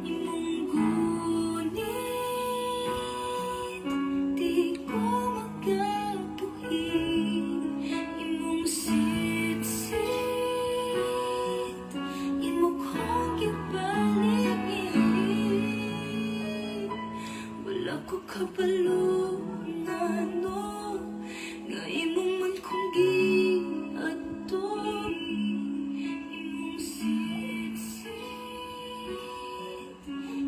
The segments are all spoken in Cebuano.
Imong gunit, di ko makabuhi. Imong sitsit, imo kong gipaligid. Wala ko kabalo ngano nga imo man kong giadto. Imong sitsit,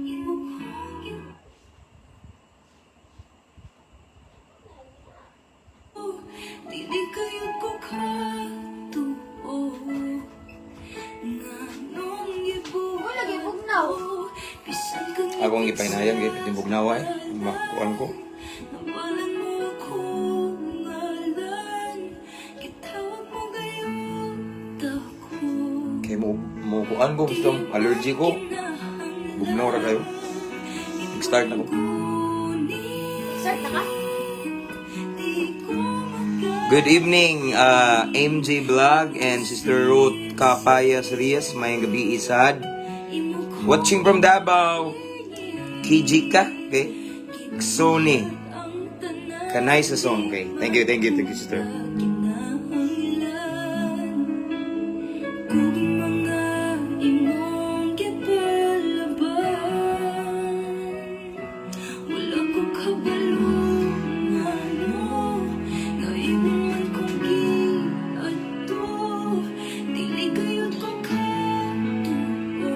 imo kong dili kayo ko katuo nganong gibuhat. Wala, gibugnaw. Bisan kang Akong gipahinayang gid timbugnawa eh. Makuan ko. Nawalan mo akong ngalan. Gitawag mo gayon ako. Kay mo mo kuan ko gusto allergy ko. Bugnaw ra kayo. Nag-start na ko. Start na ka? Good evening, MJ Vlog and Sister Ruth Kapayas Rias. Mayang gabi isad. Watching from Davao. Kijika, okay? Sony. Kanay sa song, okay? Thank you, thank you, thank you, sister. Kinahanglan kung mga imong gipalaban. Wala ko kabalo ngano nga imo man kong giadto. Dili gayud ko katuo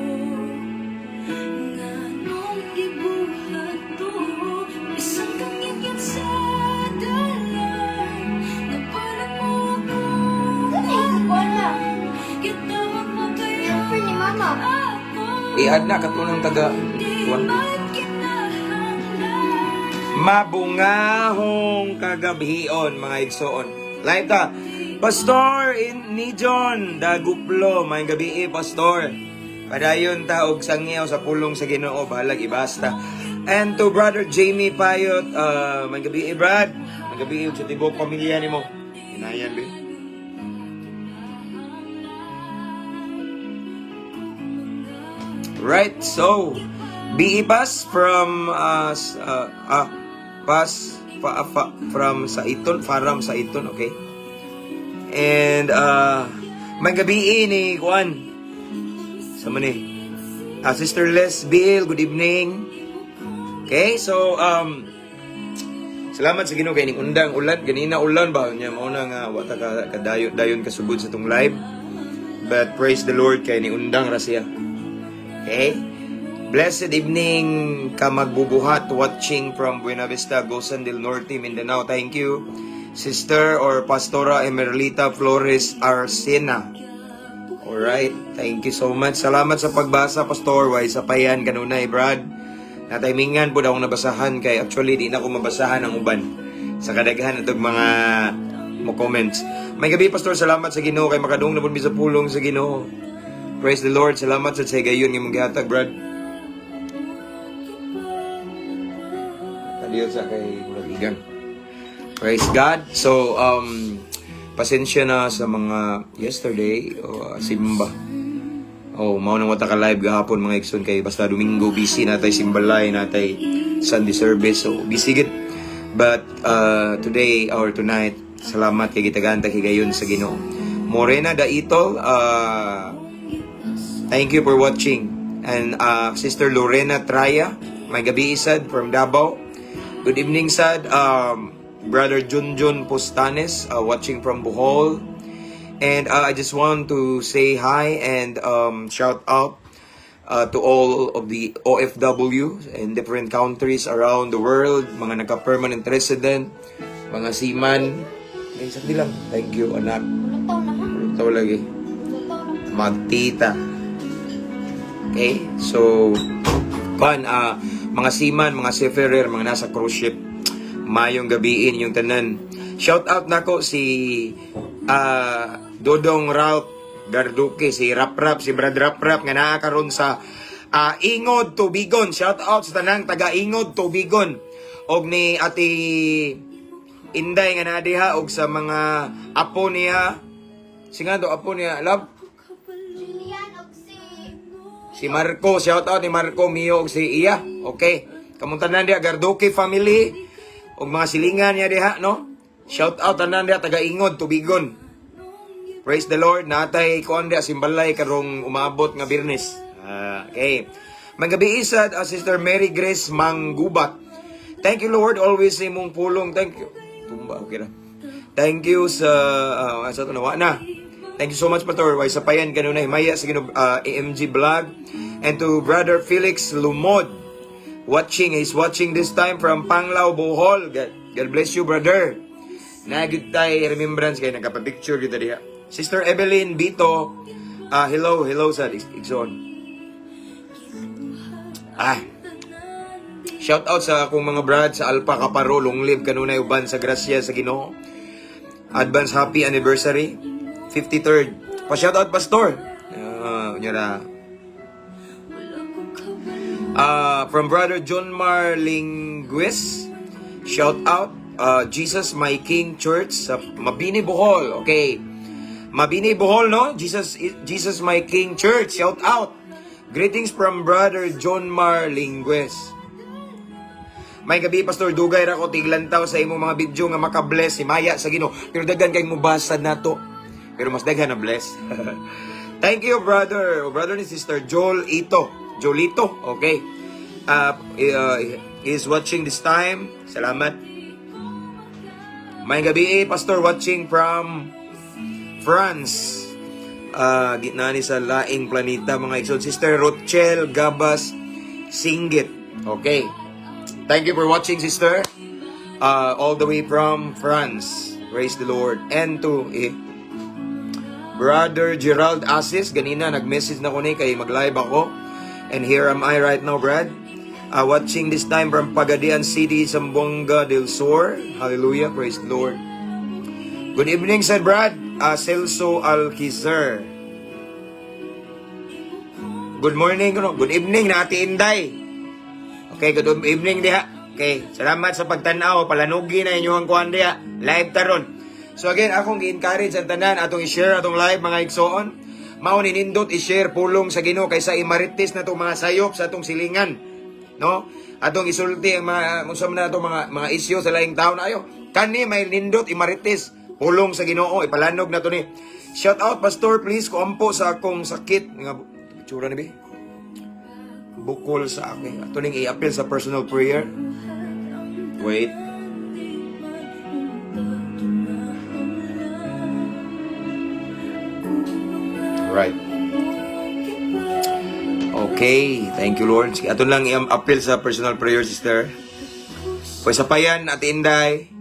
nganong gibuhat to. Bisan kang ngitngit sa dalan, napalan mo ako. Wala. Gitawag mo kayo Girlfriend ni Mama. ako. I-add na katunang taga Di kuan. man kinahanglan. Mabungahong kagabhion, mga igsoon. Live ta. Pastor in ni John Daguplo, may gabi eh, Pastor. Padayon ta og sangyaw sa pulong sa Ginoo, bahalag ibasta. And to Brother Jamie Payot, may gabi eh, Brad. May gabi eh, sa tibok pamilya nimo. Hinayan be. Right, so BE Pass from Pass fa, fa, from Saiton, Faram Saiton, okay? And may gabi eh, ni Juan. Sa man eh. Sister Les Bill, good evening. Okay, so salamat sa Ginoo kay ning undang ulan ganina ulan ba nya mao na nga wa ta ka kadayon dayon kasugod sa tong live. But praise the Lord kay ni undang ra siya. Okay? Blessed evening ka magbubuhat watching from Buena Vista, Gosan del Norte, Mindanao. Thank you, Sister or Pastora Emerlita Flores Arsena. Alright, thank you so much. Salamat sa pagbasa, Pastor. Way sa payan kanunay, Brad. Nataymingan po daw akong nabasahan kay actually di na ako mabasahan ang uban. Sa kadaghan itong mga mo comments. May gabi, Pastor, salamat sa Ginoo kay makadung na pud mi sa pulong sa Ginoo. Praise the Lord. Salamat sa gayon nga imong gihatag, Brad. Taliyo sa kay murag igang. Praise God. So, pasensya na sa mga yesterday, simba. Oh, mao nang wata ka live gahapon mga igsoon kay basta Domingo busy natay simbalay, natay Sunday service. So, busy gid. But today or tonight, salamat kay gitagan ta higayon sa Ginoo. Morena Daitol, thank you for watching. And Sister Lorena Traya, may gabi isad from Davao. Good evening, sad. Brother Junjun Postanes, watching from Bohol. And I just want to say hi and shout out to all of the OFW in different countries around the world, mga nagka-permanent resident, mga seaman. Okay, sakti lang. Thank you, anak. Ulong taon na ha? Ito lagi. Ulong taon na. Magtita. Okay? So, pan, mga seaman, mga seafarer, mga nasa cruise ship, mayong gabiin yung tanan. Shout out nako si Dodong Ralph Garduque, si Rap Rap, si Brad Rap Rap nga naa karon sa Ingod Tubigon. Shout out sa tanang taga Ingod Tubigon. Og ni Ate Inday nga naa diha og sa mga apo niya. Singado apo niya, love. Julian og si Si Marco, shout out ni Marco Mio og si Iya. Okay. Kamong tanan diha, Garduque family og mga silingan niya diha, no? Shout out tanan diha taga Ingod Tubigon. Praise the Lord, natay kuan diha simbalay karong umabot nga Biyernes. Ah, okay. Magabi isad Sister Mary Grace Manggubat. Thank you, Lord, always sa imong pulong. Thank you. Tumba, okay ra. Thank you sa to nawa na. Thank you so much, Pastor. Way sapayan kanunay himaya sa Ginoo, AMG Vlog and to Brother Felix Lumod watching. He's watching this time from Panglao, Bohol. God bless you, brother. Nagit tay remembrance kay nagkapa-picture kita diha. Sister Evelyn Bito, hello, hello sa Igsoon. Ah, shout out sa akong mga brad sa Alpha Kaparo, long live kanunay uban sa grasya sa Ginoo. Advance happy anniversary, 53rd. Pa shout out, Pastor. Unya. From Brother John Mar Linguis, shout out, Jesus My King Church sa Mabini, Bohol. Okay. Mabini, Bohol, no? Jesus My King Church, shout out. Greetings from Brother John Mar Linguis. May gabi, Pastor, dugay ra ko tiglantaw sa imong mga video nga makabless, himaya sa Ginoo. Pero daghan kay mubasa nato. Pero mas daghan na bless. Thank you, brother. O brother ni Sister Joel Ito. Jolito, okay. Is watching this time. Salamat. May gabi, eh, Pastor, watching from France. Gitna ni sa laing planeta, mga igsoon. Sister Rochelle Gabas Singgit. Okay. Thank you for watching, sister. All the way from France. Praise the Lord. And to Brother Gerald Asis, ganina nag-message na ko ni kay mag-live ako. And here am I right now, Brad. Watching this time from Pagadian City, Zamboanga del Sur. Hallelujah, praise the Lord. Good evening, said Brad. Celso Alquizer. Good morning, no? Good evening na Ate Inday. Okay, good evening diha. Okay, salamat sa pagtanaw. Palanugi na inyong kuan diha. Live taron. So again, akong gi-encourage ang tanan atong i-share atong live, mga igsoon. Mao ni nindot i-share pulong sa Ginoo kaysa imarites na tong mga sayop sa atong silingan. No? Atong isulti ang mga unsa man na atong mga isyu sa laing taon ayo. Kani may nindot imarites pulong sa Ginoo, ipalanog na to ni. Shout out, Pastor, please kuampo sa akong sakit nga tsura ni bi. Bukol sa akin. Ato ning i-appeal sa personal prayer. Wait. Right. Okay, thank you, Lord. Sige, ato lang i-appeal sa personal prayer, sister. Pwes sa payan, Ate Inday.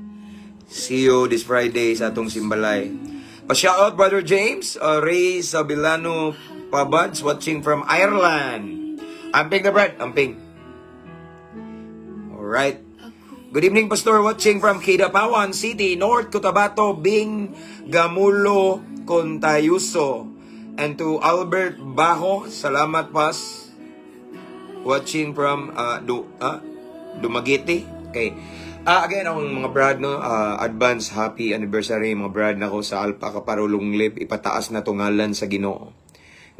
See you this Friday sa atong simbalay. Pa-shout out, Brother James, Ray Sabilano Pabads, watching from Ireland. Amping na, Brad. Amping. Alright. Good evening, Pastor. Watching from Kidapawan City, North Cotabato, Bing Gamulo Contayuso. And to Albert Bajo, salamat, pas. Watching from Dumaguete. Okay. Again, ang mga brad, no, advance happy anniversary, mga brad nako sa Alpha Kaparo, long live, ipataas na tungalan sa Ginoo.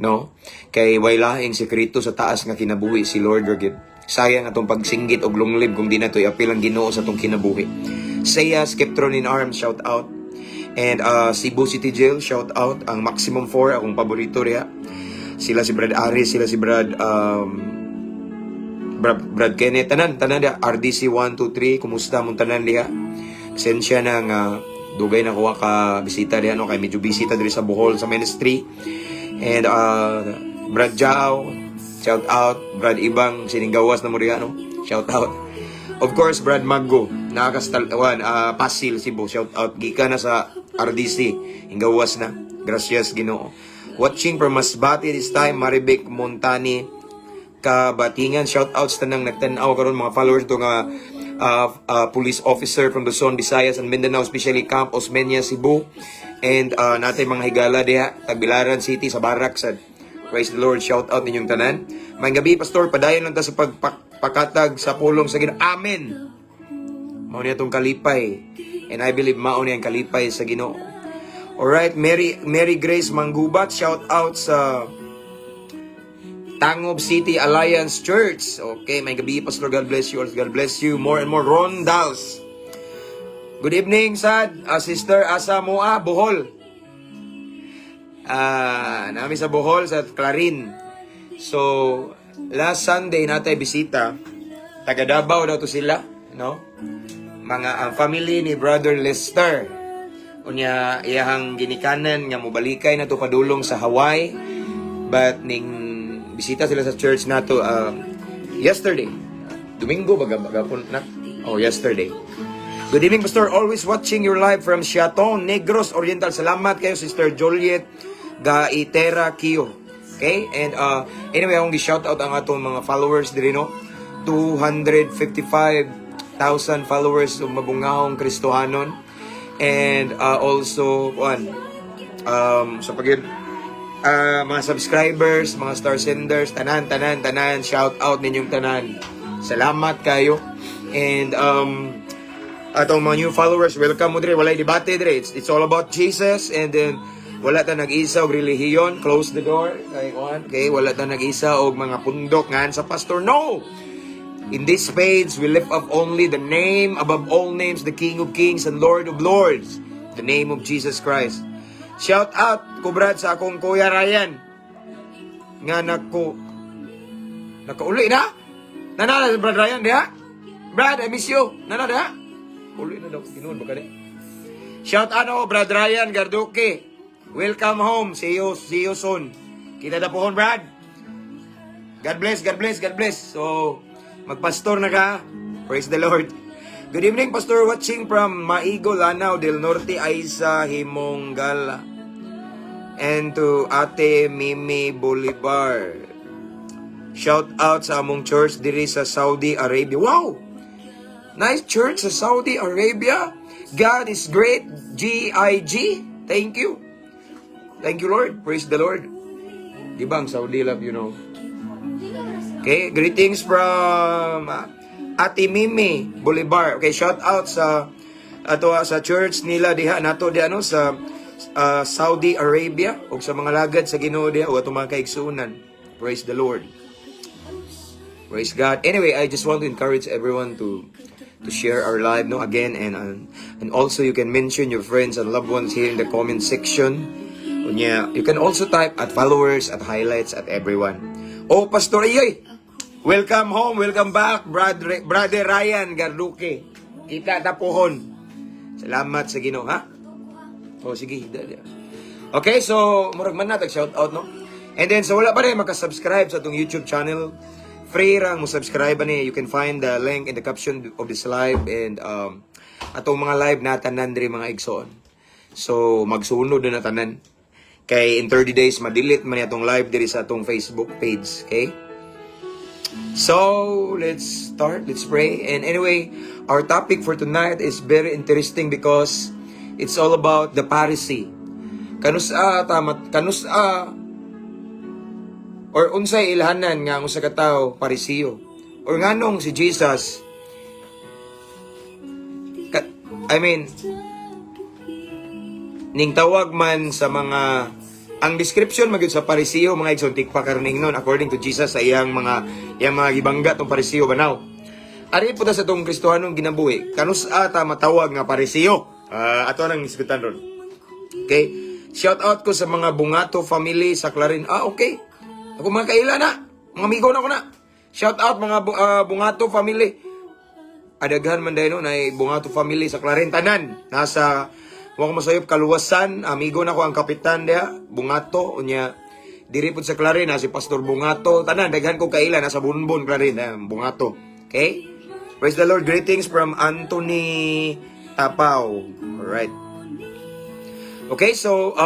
No? Kay way laing sekreto sa taas nga kinabuhi, si Lord ra gyud. Sayang atong pagsinggit og long live kung di na to iapil ang Ginoo sa atong kinabuhi. Saya Skeptron in Arms, shout out. And Cebu City Jail, shout out. Ang Maximum 4, akong paborito riya. Sila si Brad Aris, sila si Brad Kenneth, tanan, tanan diha, RDC 1, 2, 3, kumusta mong tanan diha? Pasensya na nga, dugay na kuha ka bisita diha, no? Kay medyo bisita diri sa Bohol sa ministry. And Brad Jao, shout out. Brad Ibang, sininggawas na mo diha, no? Shout out. Of course, Brad Maggo, nakakastal, Pasil, Cebu, shout out. Gika na sa RDC, inggawas na. Gracias, Ginoo. Watching from Masbate this time, Maribek Montani, Kabatingan. Shout out sa tanang nagtan-aw karon, mga followers to nga police officer from Luzon, Visayas, and Mindanao, especially Camp Osmeña, Cebu. And natay mga higala diha, Tagbilaran City sa Barracks. Sad. Praise the Lord. Shout out ninyong tanan. Maayong gabii, Pastor, padayon lang ta sa pagpakatag sa pulong sa Ginoo. Amen. Mao niya atong kalipay. And I believe mao niya ang kalipay sa Ginoo. Alright, Mary Mary Grace Manggubat, shout out sa Tangub City Alliance Church. Okay, maayong gabii, Pastor. God bless you all. God bless you more and more. Ron Dals. Good evening, sad. Sister Asa Moa, Bohol. Naa mi sa Bohol, sa Clarin. So, last Sunday natay bisita. Taga Davao daw to sila, no? Mga ang family ni Brother Lester. Unya iyahang ginikanan nga mobalikay na to padulong sa Hawaii. But ning bisita sila sa church nato yesterday. Domingo ba gapon na? Oh, yesterday. Good evening, Pastor. Always watching your live from Siaton, Negros Oriental. Salamat kayo, Sister Juliet Gaitera Kio. Okay? And anyway, akong gi-shout out ang atong mga followers diri, no. 255,000 followers ug mabungahong Kristohanon. And also, one, sa pag mga subscribers, mga star senders, tanan, tanan, tanan, shout out ninyong tanan. Salamat kayo. And atong mga new followers, welcome mo dire. Walay debate dire. It's all about Jesus and then wala ta nag-isa og relihiyon. Close the door. Kay kuan. Okay, wala ta nag-isa og mga pundok ngan sa pastor. No! In this page, we lift up only the name above all names, the King of Kings and Lord of Lords, the name of Jesus Christ. Shout out ko, Brad, sa akong Kuya Ryan. Nga nakauli na? Nanala si Brad Ryan diha? Brad, I miss you. Nana diha? Uli na daw. Tinuod ba ka di? Shout out ako, Brad Ryan Garduque. Welcome home. See you soon. Kita na pohon, Brad. God bless, God bless, God bless. So, magpastor na ka. Praise the Lord. Good evening, Pastor. Watching from Maigo, Lanao del Norte, Aiza Himongala. And to Ate Mimi Bolivar. Shout out sa among church diri sa Saudi Arabia. Wow! Nice church sa Saudi Arabia. God is great. G-I-G. Thank you. Thank you, Lord. Praise the Lord. Di ba ang Saudi love? Okay, greetings from Ate Mimi Bolivar. Okay, shout out sa ato sa church nila diha nato diha, no, sa Saudi Arabia ug sa mga lagad sa Ginoo diha ug atong mga kaigsuonan. Praise the Lord. Praise God. Anyway, I just want to encourage everyone to share our live, no, again and also you can mention your friends and loved ones here in the comment section. Unya, you can also type at followers, at highlights, at everyone. Oh, Pastor Iyoy! Welcome home, welcome back, Brother Ryan Garduque. Kita ta pohon. Salamat sa Ginoo, ha? Oh, sige. Okay, so murag man na tag shout out, no. And then so wala pa rin maka-subscribe sa atong YouTube channel. Free ra mo subscribe ani. You can find the link in the caption of this live and atong mga live na tanan diri, mga igsoon. So magsunod na tanan. Kay in 30 days ma-delete man atong live diri sa atong Facebook page, okay? So, let's start. Let's pray. And anyway, our topic for tonight is very interesting because it's all about the Pharisee. Kanus-a tamat kanus-a or unsay ilhanan nga ang usa ka tawo Parisiyo or nganong si Jesus ka, I mean, ning tawag man sa mga ang description magyud sa Parisiyo, mga igsoon, tigpakarning nun according to Jesus sa iyang mga gibangga tong Parisiyo banaw. Ari po ta sa tong Kristohanong ginabuhi, kanus-a ta matawag nga Parisiyo? Ato nang isgutan ron. Okay? Shout out ko sa mga Bungato family sa Clarin. Ah, okay. Ako mga kaila na. Mga amigo na ko na. Shout out mga Bungato family. Adaghan man dahil no, na Bungato family sa Clarin tanan. Nasa wa ko masayop kaluwasan, amigo na ko ang kapitan diha, Bungato unya diri pud sa Clarin na si Pastor Bungato. Tanan daghan ko kaila nasa Bunbon Clarin, Bungato. Okay? Praise the Lord. Greetings from Anthony Tapaw. All right. Okay, so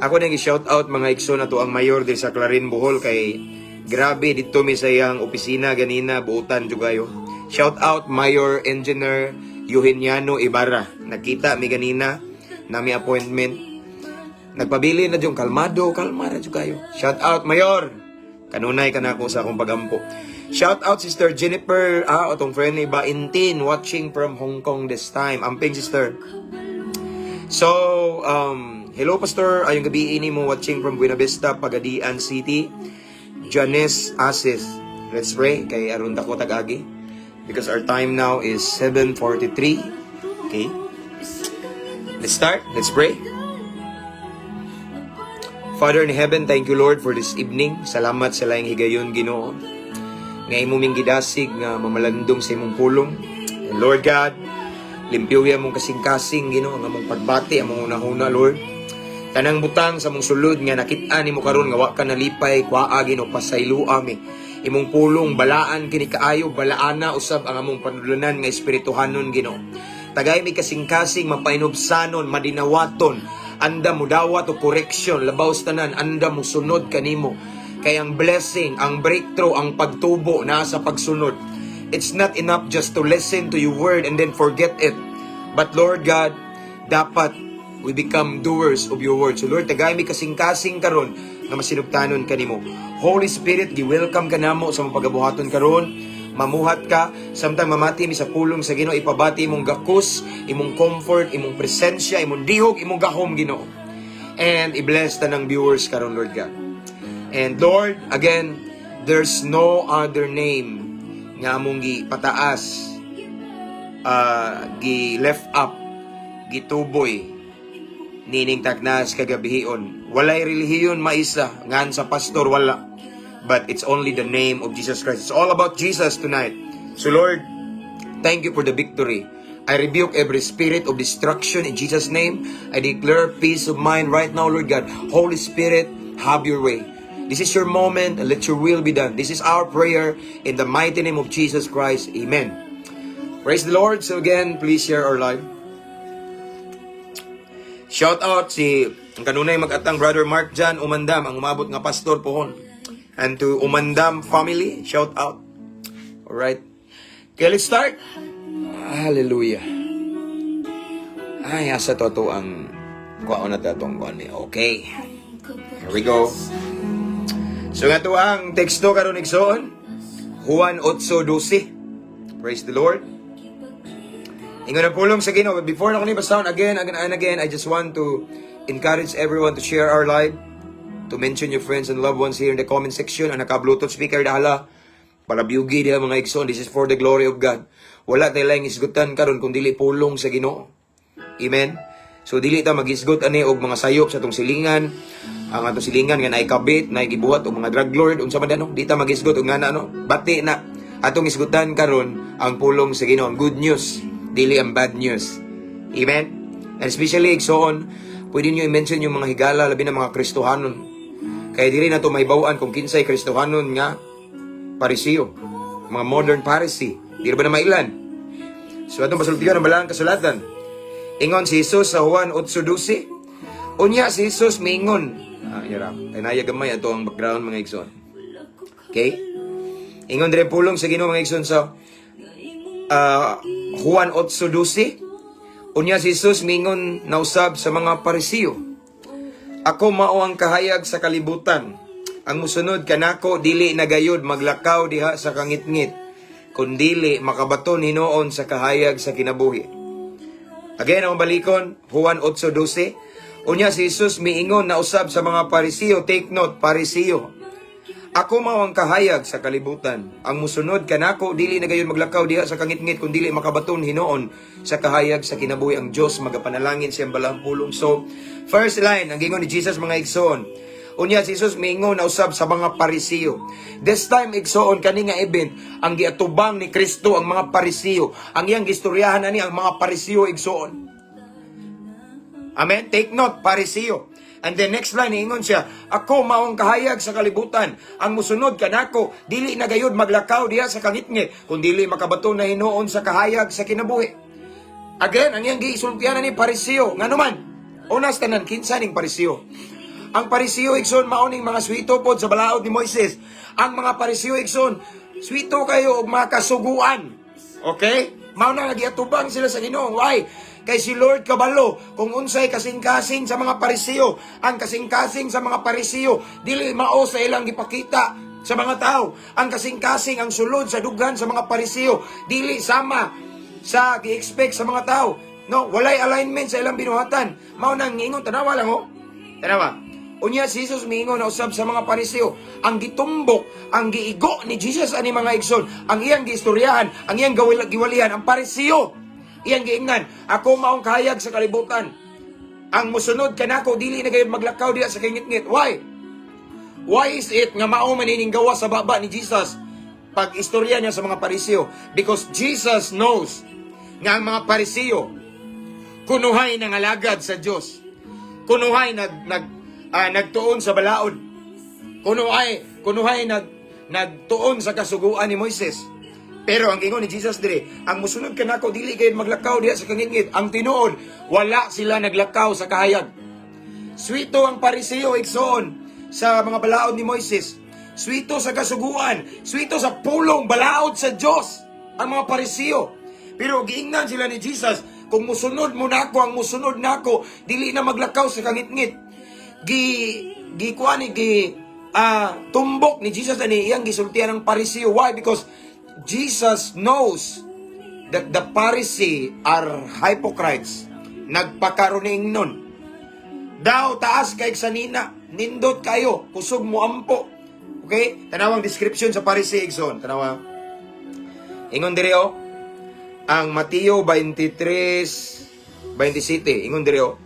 ako nang i-shout out, mga igsoon, na to ang mayor diri sa Clarin Bohol kay grabe dito mi sa iyang opisina ganina, buutan jud kayo. Shout out Mayor Engineer Eugeniano Ibarra. Nakita mi ganina nami appointment. Nagpabili na yung kalmado, kalma ra jud kayo. Shout out, Mayor. Kanunay ka na ako sa akong pagampo. Shout out Sister Jennifer, atong friend ni Baintin, watching from Hong Kong this time. Amping, sister. So, hello, Pastor, ayong gabi ini mo, watching from Buena Vista, Pagadian City. Janice Asis. Let's pray kay aron dako tagagi. Because our time now is 7:43. Okay? Let's start. Let's pray. Father in heaven, thank you, Lord, for this evening. Salamat sa laing higayon, Ginoo, nga imo ming gidasig nga mamalandong sa imong pulong. And Lord God, limpyuya mong kasing-kasing, Ginoo, ang among pagbati, among hunahuna, Lord. Tanang butang sa among sulod nga nakit-an nimo karon nga wa ka nalipay, kuaa, Ginoo, pasayloa mi. Imong pulong balaan kini kaayo, balaana usab ang among panudlanan nga espirituhanon, Ginoo. Tagay mi kasing-kasing mapainubsanon, madinawaton, andam mo dawat o correction, labaw sa tanan, andam mo sunod kanimo. Kay ang blessing, ang breakthrough, ang pagtubo naa sa pagsunod. It's not enough just to listen to your word and then forget it. But Lord God, dapat we become doers of your word. So Lord, tagay mi kasing-kasing karon nga masinugtanon kanimo. Holy Spirit, gi-welcome ka namo sa mga pagabuhaton karon. Mamuhat ka samtang mamati mi sa pulong sa Ginoo, ipabati imong gakos, imong comfort, imong presensya, imong dihog, imong gahom, Ginoo. And i-bless tanang viewers karon, Lord God. And Lord, again, there's no other name nga among gi pataas, gi lift up, gituboy nining taknas kagabihion. Walay relihiyon maisa, ngan sa pastor wala. But it's only the name of Jesus Christ. It's all about Jesus tonight. So Lord, thank you for the victory. I rebuke every spirit of destruction in Jesus' name. I declare peace of mind right now, Lord God. Holy Spirit, have your way. This is your moment and let your will be done. This is our prayer in the mighty name of Jesus Christ. Amen. Praise the Lord. So again, please share our live. Shout out si ang kanunay mag-atang Brother Mark Jan Umandam, ang umabot nga pastor pohon. And to Umandam family, shout out. Alright. Okay, let's start. Hallelujah. Ay, asa to ang kuwaon na to ang kuwan ni. Okay. Here we go. So nga to ang teksto karon, igsoon. Juan 8:12. Praise the Lord. Ingon ang pulong sa Ginoo. But before na ko ni basahon, again, again, and again, I just want to encourage everyone to share our live, to mention your friends and loved ones here in the comment section. Ang naka-Bluetooth speaker dahala, para biyugi diha, mga igsoon. This is for the glory of God. Wala tayo lang isgutan karon kung dili pulong sa Ginoo. Amen. So dili ta magisgot ani og mga sayop sa atong silingan. Ang atong silingan nga naay kabit, naay gibuhat og mga drug lord, unsa man no? Di ta magisgot og ngana no. Bati na. Atong isgutan karon ang pulong sa Ginoo, ang good news, dili ang bad news. Amen. And especially, igsoon, pwede niyo i-mention yung mga higala, labi na mga Kristohanon. Kaya diri na to mahibaw-an kung kinsay Kristohanon nga Pariseo. Mga modern Pharisee. Di ba na mailan? So atong pasultihan ang balaang kasulatan. Ingon si Jesus sa Juan 8:12. Unya si Jesus miingon. Ah, yara. Ay naya gamay ato ang background, mga igsoon. Okay? Ingon dire pulong sa Ginoo, mga igsoon, sa Juan 8:12. Unya si Jesus miingon nausab sa mga Pariseo. "Ako mao ang kahayag sa kalibutan. Ang musunod kanako dili na gayud maglakaw diha sa kangitngit, kundili makabaton hinuon sa kahayag sa kinabuhi." Again, ang balikon, Juan 8:12. Unya si Jesus miingon na usab sa mga Pariseo, take note, Pariseo. "Ako mao ang kahayag sa kalibutan. Ang musunod kanako dili na gayon maglakaw diha sa kangitngit kun dili makabaton hinuon sa kahayag sa kinabuhi." Ang Dios magapanalangin siyang balaang pulong. So, first line, ang gingon ni Jesus, mga igsoon. Unya si Jesus miingon na usab sa mga Pariseo. This time, igsoon, kani nga event ang giatubang ni Kristo ang mga Pariseo. Ang iyang gistoryahan ani ang mga Pariseo, igsoon. Amen? Take note, Pariseo. And then next line, ingon siya, "Ako maong kahayag sa kalibutan. Ang musunod kanako, dili na gayud maglakaw diha sa kangitngit, kun dili makabaton na hinuon sa kahayag sa kinabuhi." Again, ang iyang giisultihan ni Pariseo. Ngano man? Una sa tanan, kinsa ning Pariseo? Ang Pariseo, igsoon, mao ning mga swito pod sa balaod ni Moises. Ang mga Pariseo, igsoon, swito kayo og mga kasuguan. Okay? Mao na nga giatubang sila sa Ginoo. Why? Kay si Lord kabalo kung unsay kasing-kasing sa mga Pariseo, ang kasing-kasing sa mga Pariseo dili mao sa ilang gipakita sa mga tao. Ang kasing-kasing, ang sulod sa dughan sa mga Pariseo dili sama sa gi-expect sa mga tao. No, walay alignment sa ilang binuhatan. Mao nang ngingon, tanawa lang oh. Tanawa. Unya si Jesus miingon na usab sa mga Pariseo, ang gitumbok, ang giigo ni Jesus ani, mga igsoon, ang iyang giistoryahan, ang iyang giwalihan, ang Pariseo. Iyang giingnan, "Ako maong kahayag sa kalibutan. Ang musunod kanako dili na kayo maglakaw diha sa kingitngit." Why? Why is it nga mao man ining gawa sa baba ni Jesus pag istorya niya sa mga Pariseo? Because Jesus knows nga ang mga Pariseo kunuhay ng alagad sa Dios. Kunuhay nag nag ah, nagtuon sa balaod. Kunuhay nagtuon sa kasuguan ni Moises. Pero ang ingon ni Jesus dire, "Ang musunod kanako dili kayo maglakaw diha sa kangitngit." Ang tinuod, wala sila naglakaw sa kahayag. Swito ang Pariseo, igsoon, sa mga balaod ni Moises. Swito sa kasuguan, swito sa pulong balaod sa Dios ang mga Pariseo. Pero giingnan sila ni Jesus, "Kung musunod mo nako, ang musunod nako, dili na maglakaw sa kangitngit." Gi gi kuan ni gi tumbok ni Jesus ani, iyang gisultian ng Pariseo. Why? Because Jesus knows that the Pharisee are hypocrites. Nagpakaroning nun. Daw taas kay sanina, nindot kayo, kusog mo ampo. Okay? Tanawang description sa Pharisee, igsoon. Tanawa. Ingon diri oh. Ang Mateo 23:27, ingon diri oh.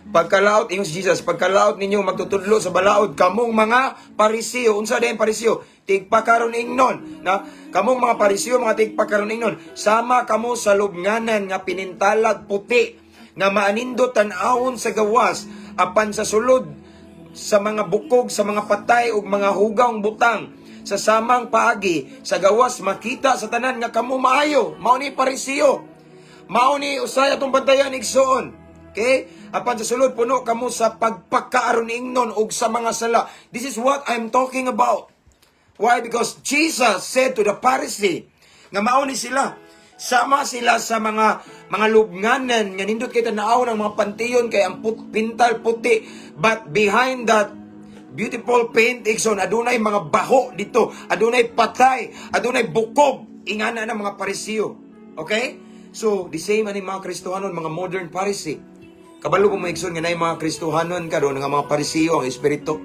Pagkalaot, ingon si Jesus, "Pagkalaot ninyo magtutudlo sa balaod, kamong mga Pariseo." Unsa din Pariseo? Tigpakaron ingnon. Na, "Kamong mga Pariseo, mga tigpakaron ingnon, sama kamo sa lubnganan nga pinintalag puti, nga maanindot tan-awon sa gawas, apan sa sulod sa mga bukog sa mga patay ug mga hugawng butang. Sa samang paagi, sa gawas makita sa tanan nga kamo maayo." Mao ni Pariseo. Mao ni usay atong bantayan, igsoon. Okay? "Apan sa sulod puno kamo sa pagpakaaron ingnon ug sa mga sala." This is what I'm talking about. Why? Because Jesus said to the Pharisee nga mao ni sila. Sama sila sa mga lubnganan nga nindot kay tan-aw ng mga panteon kay ang pintal puti, but behind that beautiful paint, igsoon, adunay mga baho dito, adunay patay, adunay bukog, ingana ng mga Pariseo. Okay? So, the same ani mga Kristohanon, mga modern Pharisee. Kabalo ko mo, igsoon, nga naay mga Kristohanon karon nga mga Pariseo ang espiritu.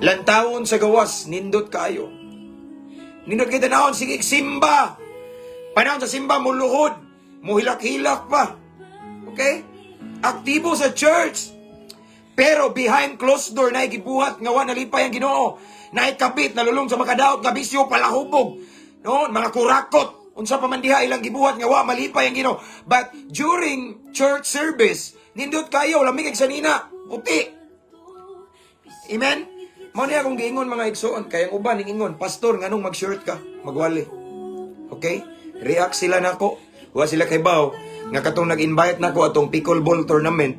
Lantawon sa gawas, nindot kayo. Nindot kay tanawon, sige, simba. Panahon sa simba, muluhod. Muhilak-hilak pa. Okay? Aktibo sa church. Pero behind closed door, na gibuhat nga wa nalipay ang Ginoo. Naikabit, nalulong sa makadaot nga bisyo, palahubog. No, mga kurakot. Unsa pa man diha ilang gibuhat nga wa malipay ang Ginoo. But during church service, nindot kayo, lami kay sanina, puti. Amen? Mao niya akong giingon, mga igsoon, kay ang uban ingon, "Pastor, nganong mag-shirt ka, magwali?" Okay? React sila nako. Wa sila kay baw nga katong nag-invite nako atong pickleball tournament.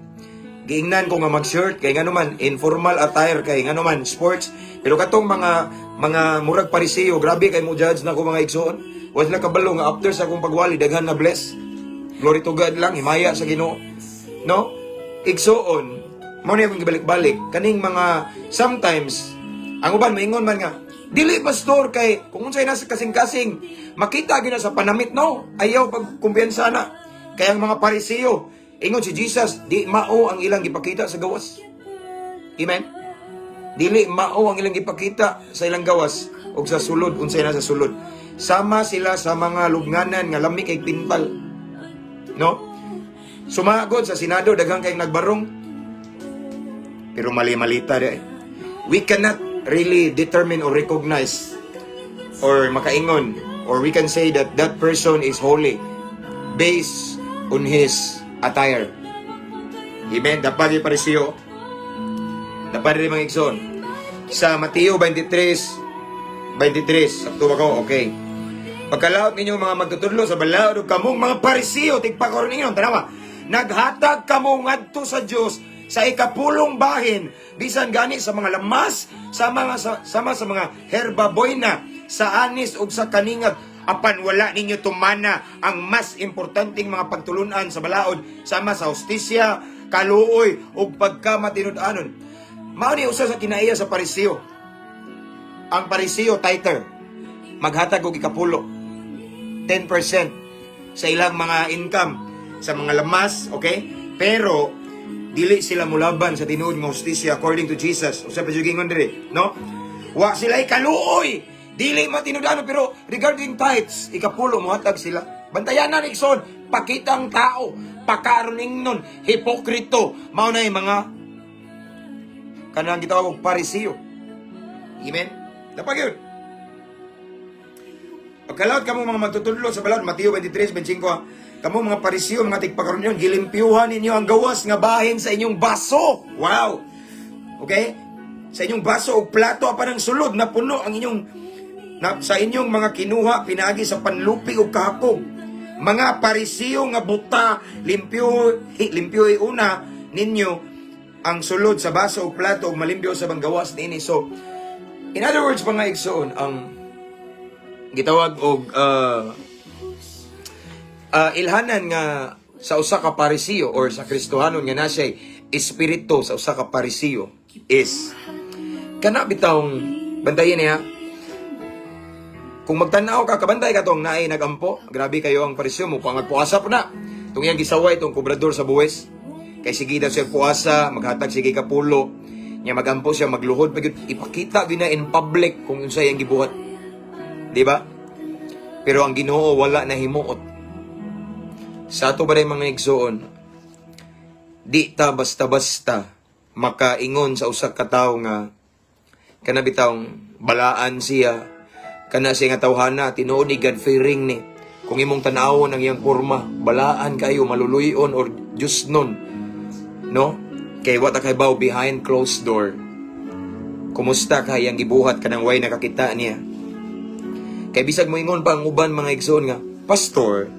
Giingnan ko nga mag-shirt kay ngano man informal attire, kay ngano man sports. Pero katong mga murag Pariseo, grabe kay mo judge nako, mga igsoon. Wa sila kabalo nga after sa akong pagwali daghan na bless. Glory to God lang, himaya sa Ginoo. No? Igsoon, mao ni akong gibalik-balik kaning mga sometimes ang uban maingon man nga, "Dili, pastor, kay kung unsay nasa kasing-kasing makita gyud na sa panamit." No, ayaw pag kumpiyansa na. Kaya ang mga Pariseo, ingon si Jesus, di mao ang ilang gipakita sa gawas. Amen. Dili mao ang ilang gipakita sa ilang gawas ug sa sulod, unsay nasa sulod. Sama sila sa mga lubnganan nga lami kay pintal. No? Sumagod sa Senado, daghang kay nagbarong. Pero mali-malita di. We cannot really determine or recognize or makaingon or we can say that that person is holy based on his attire. Amen. Dapat yung Pariseo. Dapat rin, mga igsoon. Sa Mateo 23:23. Sakto ba ko? Okay. "Pagkalaot ninyo mga magtutudlo sa balaod ug kamong mga Pariseo, tigpakaron ninyo, tanawa. Naghatag kamo ngadto sa Dios sa ikapulong bahin bisan gani sa mga lamas, sa mga sa, sama sa mga herba boyna, sa anis ug sa kaningag. Apan wala ninyo tumana ang mas importanteng mga pagtulunan sa balaod sama sa hustisya, kaluoy ug pagkamatinud-anon. Mao ni usa sa kinaiya sa Pariseo. Ang Pariseo, tither, maghatag og ikapulo. 10% sa ilang mga income, sa mga lamas, okay? Pero dili sila mulaban sa tinuod nga hustisya according to Jesus. Usa pa jud giingon diri, no? Wa sila kaluoy. Dili matinud-anon, pero regarding tithes, ikapulo, mohatag sila. Bantayan na, igsoon, pakitang tao, pakaroning nun, hipokrito. Mao na yung mga kanang gitawag og Pariseo. Amen? Dapat yun. Pagkalaot kamo mga magtutudlo sa balaod, Mateo 23:25, ha? Kamo mga Pariseo, mga tigpakaroon, gilimpyuhan ninyo ang gawas nga bahin sa inyong baso. Wow! Okay? Sa inyong baso o plato, apan ang sulod na puno ang inyong na, sa inyong mga kinuha pinaagi sa panlupi o kahapog. Mga Pariseo nga buta, limpyo limpyo una ninyo ang sulod sa baso o plato ug malimpyo sa gawas niini. So, in other words, mga igsoon, ang gitawag og ilhanan nga sa usa ka Pariseo or sa Kristohanon nga na siya'y espiritu sa usa ka Pariseo is kana bitawng bantayin niya. Kung magtan-aw ka, kabantay ka tong naay nagampo, grabe kayo ang Pariseo mo pangagpuasa po na tong iyang gisaway tong kobrador sa buwis kay sige daw siya puasa, maghatag sige kapulo niya, magampo siya, magluhod pa gyud, ipakita gyud na in public kung unsa iyang gibuhat, di ba? Pero ang Ginoo wala na himuot. Sa ato ba rin, mga igsoon, di ta basta-basta makaingon sa usa ka tawo nga kana bitawng balaan siya, kana siya nga tawhana, tinuod ni God fearing ni. Kung imong tan-awon ang iyang porma, balaan kayo, maluluyon or Diyos nun, no? Kay wa ta kaybaw behind closed door. Kumusta kay ang gibuhat kanang way nakakita niya? Kay bisag moingon pa ang uban, mga igsoon, nga, "Pastor,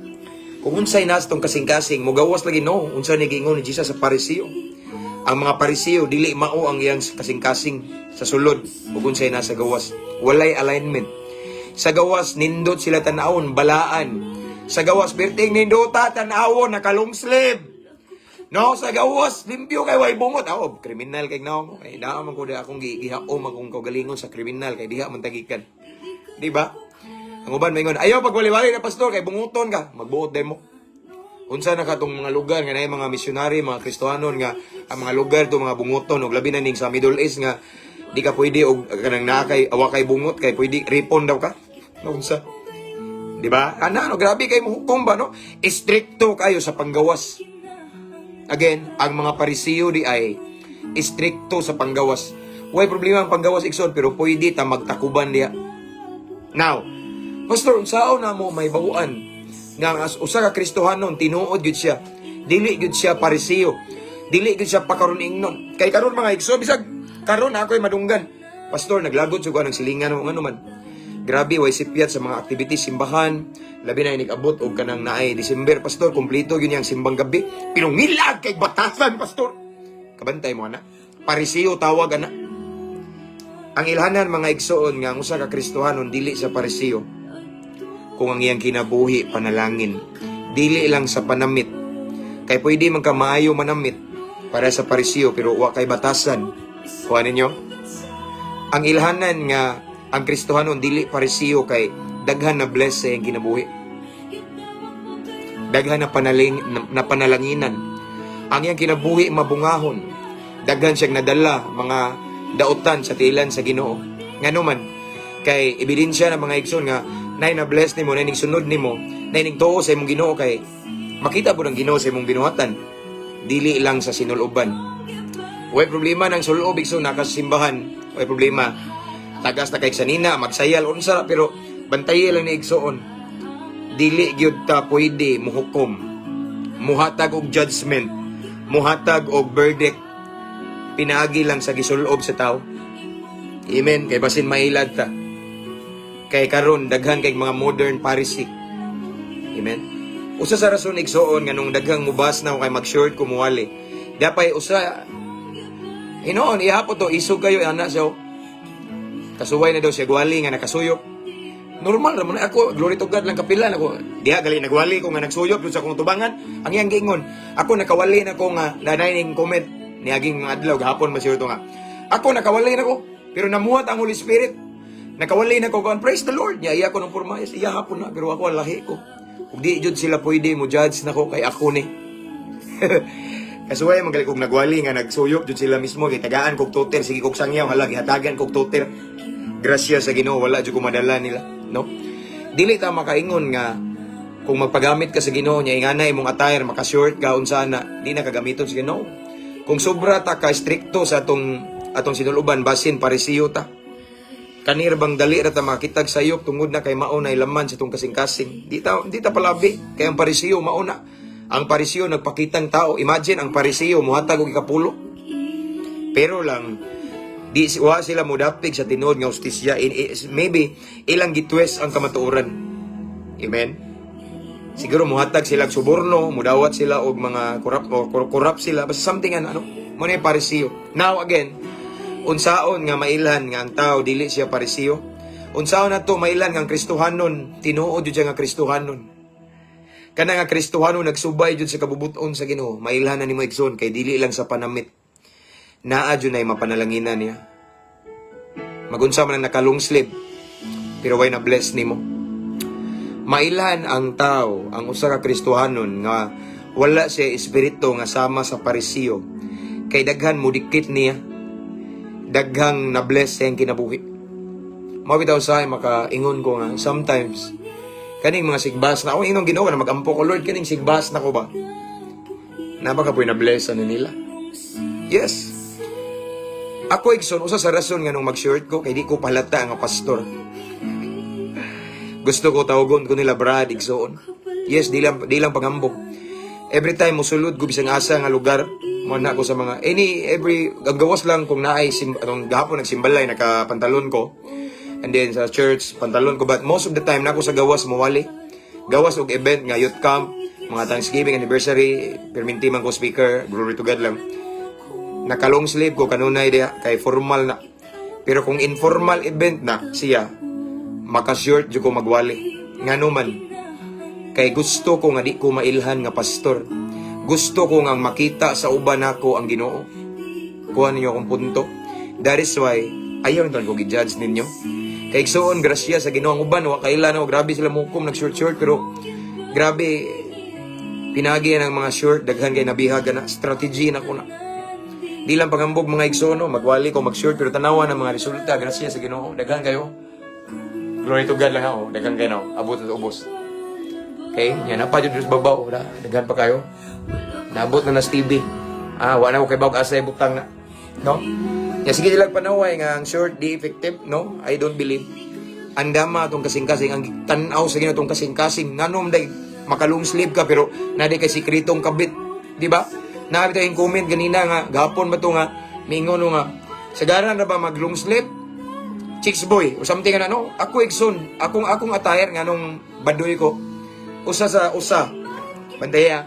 kung unsay nas tong kasing-kasing, mugawas lagi," no? Unsa ni giingon ni Jesus sa Pariseo? Ang mga Pariseo, dili mao ang iyang kasing-kasing sa sulod ug unsay nasa gawas. Walay alignment. Sa gawas, nindot sila tan-awon, balaan. Sa gawas, perting nindota tan-awon, naka-long sleeve. No, sa gawas, limpyo kay way bungot. Ako, kriminal kay naong mo. Kay naa man ko di akong gihaom akong kaugalingon sa kriminal kay diha man tagikan. Di ba? Ang uban maingon, "Ayaw pagwali-wali na, pastor, kay bunguton ka." Magbuot demo. Unsa na katong mga lugar nga naay mga misyonary, mga Kristohanon nga ang mga lugar to mga bunguton og labi na ning sa Middle East nga di ka pwede og kanang naa kay awa kay bungot kay pwede ripon daw ka. No, unsa? Di ba? Ana, no, grabe kay mo hukom ba, no? Istrikto kayo sa panggawas. Again, ang mga Pariseo di ay istrikto sa panggawas. Way problema ang panggawas, igsoon, pero pwede ta magtakuban diya. Now, "Pastor, unsaon na mo may bawuan nga ang usa ka Kristohanon tinuod gyud siya? Dili gyud siya Pariseo. Dili gyud siya pakaron ingnon." Kay karon, mga igsoon, bisag karon ako'y madunggan. "Pastor, naglagot jud ko ng silingan mo, ngano man? Grabe, way sipyat sa mga activities simbahan. Labi na inig-abot og kanang naay December, pastor, kumpleto gyud niyang simbang gabi. Pero ngilag kay batasan, pastor." Kabantay mo ana. Pariseo tawag ana. Ang ilhanan, mga igsoon, nga ang usa ka Kristohanon dili sa Pariseo kung ang iyang kinabuhi panalangin. Dili lang sa panamit. Kay pwede man ka maayo manamit para sa Pariseo pero wa kay batasan. Kuha ninyo? Ang ilhanan nga ang Kristohanon dili Pariseo kay daghan na bless sa iyang kinabuhi. Daghan na panalanginan. Ang iyang kinabuhi mabungahon. Daghan siyang nadala mga dautan sa tiilan sa Ginoo. Ngano man, kay ebidensya ng mga igsoon nga nay na bless nimo, nay ning sunod nimo, nay ning tuo sa imong Ginoo kay makita po ng Ginoo sa imong binuhatan. Dili lang sa sinuloban. Way problema ng sulob, igsoon, nakasimbahan. Way problema. Tagas na kay sanina, magsayal unsa, pero bantayi lang ni, igsoon. Dili gyud ta pwede muhukom, muhatag og judgment, muhatag og verdict pinaagi lang sa gisulob sa tao. Amen. Kay basin mailad ta. Kay karon daghan kay mga modern Pharisee. Amen. Usa sa rason, igsoon, nga nung daghang mubas na ako kay mag-short ko muwali. Dapay usa hinoon ihapo to isog kayo ana siya. Oh. Kasuway na daw siya gwali nga nakasuyop. Normal ra man ako, glory to God lang kapilan ako. Diha gali nagwali ko nga nagsuyop jud sa akong tubangan. Ang iyang giingon, ako nakawali na ko nga lanay ning comment niaging mga adlaw gahapon man siguro to nga. Ako nakawali na ko, pero namuhat ang Holy Spirit. Nakawali na ko kan, praise the Lord. Nya iya ko ng porma, yes, iya hapon na, pero ako ang lahi ko. Ug di jud sila pwede mo judge nako kay ako ni. Kasuway man gali kog nagwali nga nagsuyop jud sila mismo kay tagaan kog toter, sige kog sangyaw, hala, gihatagan kog toter. Grasya sa Ginoo, wala jud ko madala nila, no? Dili ta makaingon nga kung magpagamit ka sa Ginoo nya ingana imong attire, maka-short ka, unsa na, di na kagamiton sa Ginoo. Kung sobra ta ka strikto sa atong atong sinuluban, basin parisiyo ta. Kanir bang dali ra ta makitag sayop tungod na kay mao na laman sa itong kasing-kasing. Di ta palabi kay ang parisiyo mao na. Ang parisiyo nagpakitang tao. Imagine ang parisiyo muhatag og ikapulo. Pero lang di wa sila modapig sa tinuod nga hustisya. Maybe ilang gitwist ang kamatuoran. Amen. Siguro muhatag sila og suborno, mudawat sila og mga corrupt o corrupt sila, basta something ano, ano mo na yung parisiyo. Now again, unsaon nga mailhan nga ang tao dili siya parisiyo? Unsaon na to mailhan nga ang Kristohanon tinuod jud siya nga Kristohanon? Kana nga Kristohanon nagsubay jud sa kabubuton sa Ginoo, mailhan na nimo, igsoon, kay dili lang sa panamit. Naa jud nay mapanalanginan niya. Magunsa man ang naka-long sleeve, pero way na bless nimo. Mailhan ang tao, ang usa ka Kristohanon nga wala siya espiritu nga sama sa parisiyo, kay daghan mudikit niya, daghang na bless sa iyang kinabuhi. Mao bitaw sa makaingon ko nga sometimes kaning mga sigbas na ako ingon Ginoo na magampo ko, "Lord, kaning sigbas na ko ba?" Napa ka po'y na bless ano nila. Yes. Ako, igsoon, usa sa rason nga nung mag-short ko kay di ko palata nga pastor. Gusto ko tawagon ko nila Brad, igsoon. Yes, di lang pangambok. Every time musulod ko bisang asa nga lugar, mo na ko sa mga any every ang gawas lang kung naay sim, anong gahapon nagsimbalay, naka pantalon ko. And then sa church pantalon ko, but most of the time na ako sa gawas mowali. Gawas og event nga youth camp, mga Thanksgiving, anniversary, perminti man ko speaker, glory to God lang. Naka-long sleeve ko kanunay diha kay formal na. Pero kung informal event na siya, maka-short jud ko magwali. Ngano man, kay gusto ko nga di ko mailhan nga pastor. Gusto ko nga makita sa uban nako ang Ginoo. Kuha ninyo akong punto. That is why ayaw nito ko gi-judge ninyo. Kay igsuon, grasya sa Ginoo ang uban wa kaila no, grabe sila mukom nag short short, pero grabe pinagi ang mga short, daghan kay nabihag na strategy na ko na. Di lang pangambog, mga igsoon, no, magwali ko mag-short, pero tanawa ng mga resulta, grasya sa Ginoo, daghan kayo. Glory to God lang ako, daghan kayo no, abot na ubos. Okay, yan na pa jud sa babaw, na, daghan pa kayo. Naabot na na sa TV. Ah, wala ko kay bawg asa butang na. No? Ya sige lang panaway nga ang short di effective, no? I don't believe. Andama atong kasing-kasing, ang tan-aw sa Ginoo atong kasing-kasing, nganom day maka-long sleeve ka pero na kay sikretong kabit, di ba? Naa tayong comment ganina nga gahapon ba to nga mingon no nga sagaran na ba mag long sleeve chicks boy or something ano. Ako, igsoon, akong akong attire nga nung badoy ko, usa sa usa bantaya,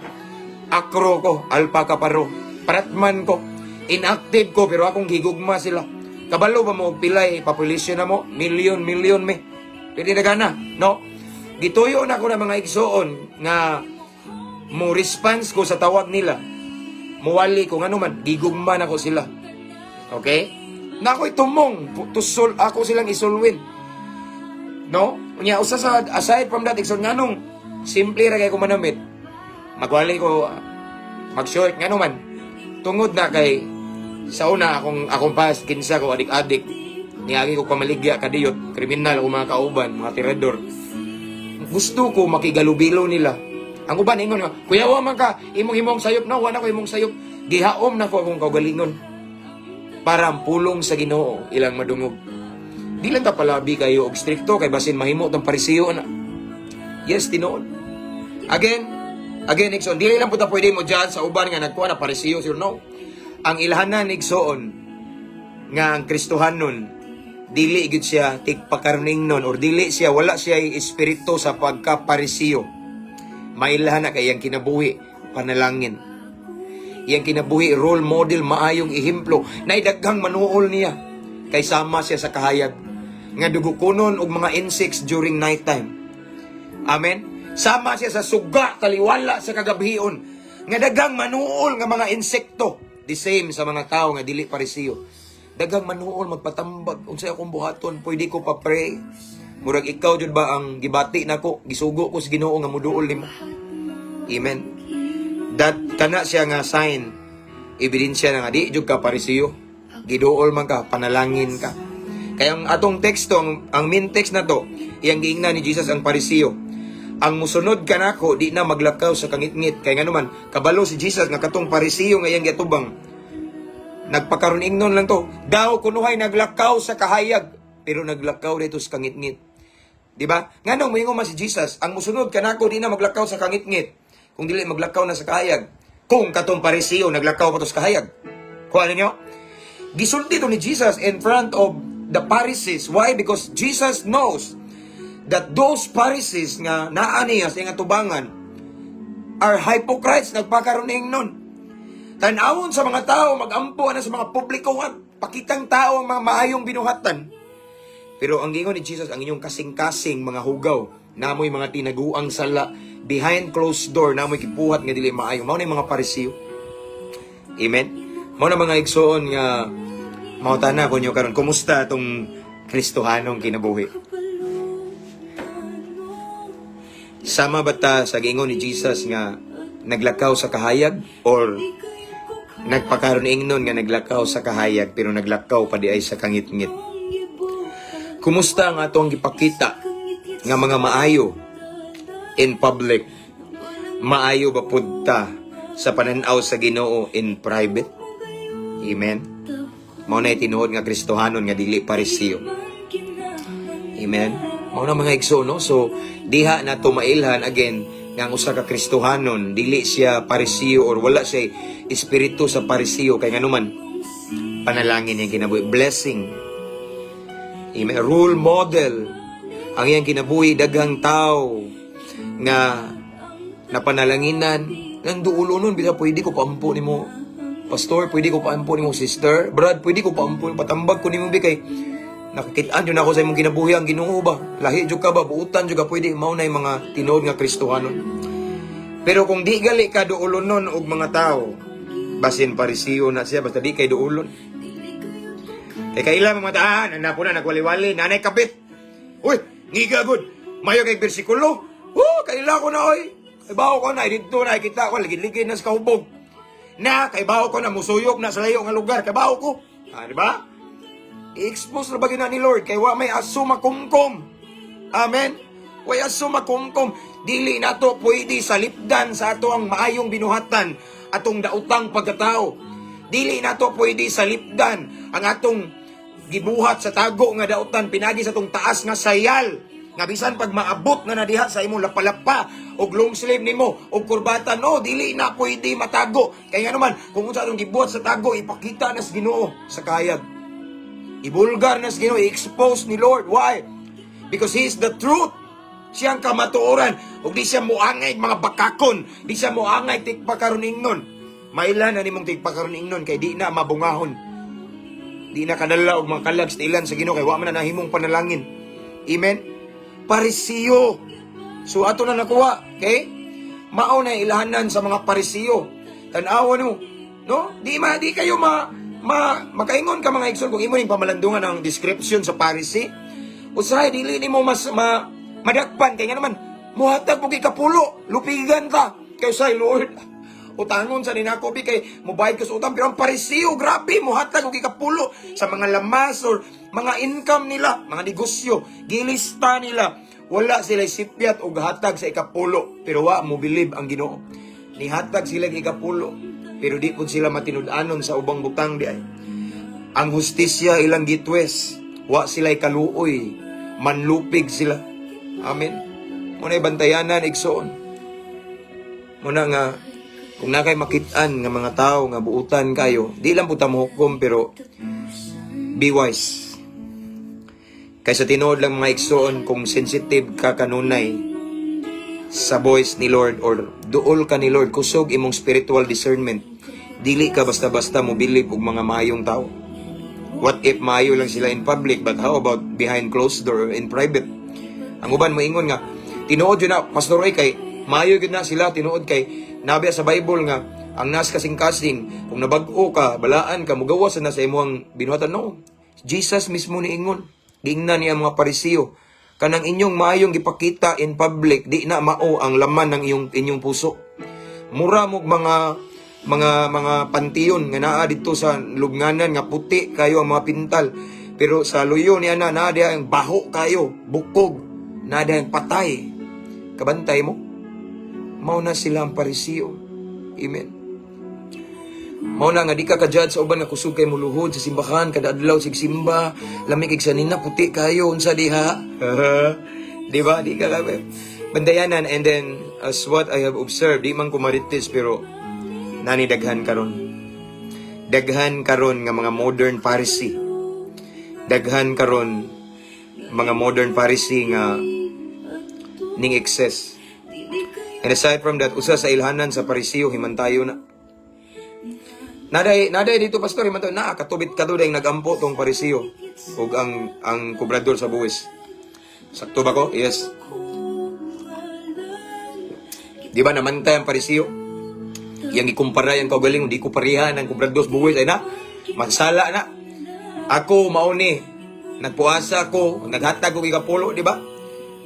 akro ko, alpha kaparo, paratman ko, inactive ko, pero akong gigugma sila. Kabalo ba mo og pilay population na mo, million million me pwede na gana, no? Gituyo na ko na, mga igsoon, nga mo response ko sa tawag nila, muwali ko, ngano man gigugma na ko sila. Okay na ako'y tumong tusol ako silang isulwin, no? Unya usa sa aside from that, igsoon, nganong simple ra kay ko manamit, magwali ko mag-short, ngano man tungod na kay sa una akong akong past kinsa ko, adik-adik, niagi ko pamaligya, kadiyot, kriminal ako, mga kauban, mga tirador. Gusto ko makigalubilo nila. Ang uban ingon nga, "Kuya, wa man ka imong imong sayop." No, wa na ko imong sayop, gihaom na ko akong kaugalingon para ang pulong sa Ginoo ilang madungog. Di lang ta palabi kayo og strikto kay basin mahimo tang parisiyo na. Yes, tinuod. Again, again, igsoon, dili lang po ta pwede mo dyan sa uban nga nagkuha na parisiyo sir, no. Ang ilhanan, igsoon, nga ang Kristohanon dili gid siya tigpakarning nun or dili siya, wala siya espiritu sa pagkaparisiyo. Mailhan na kay iyang kinabuhi panalangin. Iyang kinabuhi role model, maayong ehemplo, na daghang manuol niya kay sama siya sa kahayag. nga dugukonon og mga insects during nighttime. Amen. Sama siya sa suga taliwala sa kagabhion nga daghang manuol nga mga insekto. The same sa mga tao nga dili Parisiyo. Daghang manuol magpatambag, "Unsay akong buhaton? Pwede ko pa pray?" Murag ikaw jud ba ang gibati nako, gisugo ko sa Ginoo nga muduol nimo. Amen. That kana siya nga sign, ebidensya na nga di jud ka Parisiyo. Giduol man ka, panalangin ka. Kaya ang atong teksto, ang main text na to, iyang giingnan ni Jesus ang Parisiyo. "Ang musunod kanako, di na maglakaw sa kangitngit." Kay nganuman, kabalo si Jesus nga katong Parisiyo nga iyang giatubang, nagpakaron ingnon lang to. Daw kunuhay naglakaw sa kahayag, pero naglakaw dito sa kangitngit. Di ba? Nganong moingon man si Jesus, "Ang musunod kanako di na maglakaw sa kangitngit," kung dili maglakaw na sa kahayag, kung katong Parisiyo naglakaw pa to sa kahayag? Kuha ninyo? Gisulti to ni Jesus in front of the Pharisees. Why? Because Jesus knows that those Pharisees nga naa niya sa iyang atubangan are hypocrites, nagpakaron nun. Tanawon sa mga tao, magampo na sa mga publiko nga pakitang tao ang mga maayong binuhatan. Pero ang gingon ni Jesus, "Ang inyong kasing-kasing mga hugaw, namoy mga tinaguang sala, behind closed door, namoy gibuhat nga dili maayo." Mao na yung mga Parisiyo. Amen? Mao na, mga igsoon, nga mangutana ko niyo karon, kumusta atong Kristohanong kinabuhi? Sama ba ta sa gingon ni Jesus nga naglakaw sa kahayag or nagpakaron ingnon nga naglakaw sa kahayag pero naglakaw pa di ay sa kangitngit? Kumusta ang atong gipakita nga mga maayo in public? Maayo ba pud ta sa pananaw sa Ginoo in private? Amen. Mao na tinuod nga Kristohanon nga dili Parisiyo. Amen. Mao na, mga igsoon, no? So diha na mailhan again nga ang usa ka Kristohanon dili siya Parisiyo or wala siya espiritu sa Parisiyo kay nganuman panalangin niyang kinabuhi, blessing. Amen. Role model ang iyang kinabuhi, daghang tao nga napanalanginan nang duulo nun bisa, "Pwede ko paampo nimo, pastor? Pwede ko paampo nimo, sister? Brad, pwede ko paampo, patambag ko nimo bi kay nakikitaan jud ako sa imong kinabuhi, ang Ginoo ba, lahi jud ka ba, buutan jud ka, pwede?" Mao na yung mga tinuod nga Kristohanon. Pero kung di gali ka duulon nun og mga tao, basin Parisiyo na siya, basta di kay duulon. Kay kaila mga taan, anak ko na nagwali-wali, nanay kapit. "Uy, ngiga gud. Mayo kay bersikulo. Oh, kaila ko na oy. Kay bawo ko na didto na kita ko ligid-ligid na sa kahubog. Na kay bawo ko na musuyok na sa layo nga lugar, kay bawo ko." Ah, di ba? I-expose na ba gyud na ni Lord kay wa may aso makumkum. Amen. Way aso makumkum. Dili nato pwede salipdan sa ato ang maayong binuhatan, atong daotang pagkatao. Dili nato pwede salipdan ang atong gibuhat sa tago nga daotan pinagi sa atong taas nga sayal nga bisan pag maabot na na diha sa imong lapalapa og long sleeve nimo og kurbata, no, dili na pwede matago kay nga naman kung unsa atong gibuhat sa tago, ipakita na sa Ginoo sa kahayag, ibulgar na sa Ginoo, i-expose ni Lord. Why? Because He is the truth. Siya ang kamatuoran. Ug di siya muangay mga bakakon, di siya muangay tigpakaron ingnon. Mailan na nimong tigpakaron ingnon kay di na mabungahon, di na kadala og mga kalag sa ilan sa Ginoo kay wa man na nahimong panalangin. Amen. Parisiyo. So ato na nakuha, okay? Mao na ilahanan sa mga Parisiyo. Tan-awa nimo, no? Di kayo ma, ma makaingon ka, mga igsoon, kung imo ning pamalandungan ang description sa Parisi. Usahay dili nimo mas ma madakpan kay nga naman muhatag mo kay kapulo, lupigan ta. Kay usahay, "Lord, utangon sa ninako bi kay mobayad ko sa utang." Pero ang Parisiyo, grabe, muhatag og ikapulo sa mga lamas or mga income nila, mga negosyo, gilista nila. Wala sila sipyat og hatag sa ikapulo, pero wa mo believe ang Ginoo. Nihatag sila og ikapulo, pero di pud sila matinud-anon sa ubang butang di ay. Ang hustisya ilang gitwes, wa sila kaluoy, manlupig sila. Amen. Muna bantayanan, igsoon. Muna nga kung na kay makit-an nga mga tao nga buutan kayo, di lang po ta mohukom pero be wise. Kay sa tinuod lang, mga igsoon, kung sensitive ka kanunay sa voice ni Lord or duol ka ni Lord, kusog imong spiritual discernment, dili ka basta-basta mo believe og mga maayong tao. What if maayo lang sila in public, but how about behind closed door, in private? Ang uban moingon nga tinuod yun na, Pastor Roy, kay maayo gyud na sila tinuod kay nabi sa Bible nga ang nas kasing-kasing kung nabag-o ka, balaan ka, mugawas na sa imong binuhatan. No. Jesus mismo niingon. Giingnan niya ang mga Parisiyo. Kanang inyong maayong gipakita in public, di na mao ang laman ng iyong inyong puso. Mura mog mga pantiyon nga naa didto sa lubnganan nga puti kayo ang mga pintal. Pero sa luyo niya na naa diha ang baho kayo, bukog, naa diha ang patay. Kabantay mo? Mao na sila ang Parisiyo. Amen. Mao na nga di ka ka-judge sa uban nga kusog kay muluhod sa simbahan kada adlaw, sig simba, lami kay sanina, puti kayo, unsa diha? Di ba? Di ka ka bandayanan. And then, as what I have observed, di man ko marites, pero nani daghan karon. Daghan karon nga mga modern Pharisee. Daghan karon mga modern Pharisee nga ning excess. And aside from that, usa sa ilhanan sa Parisiyo, himantayo na. Naday dito, Pastor, himantayo na katubit kato dayong nagampo tong Parisiyo ug ang kobrador sa buwis. Sakto ba ko? Yes. Di ba namantay ang Parisiyo? Yang ikumpara yang kaugaling, di ko pareha ng kobrador sa buwis ay na. Magsala na. Ako mao ni nagpuasa ko, naghatag og ikapulo, di ba?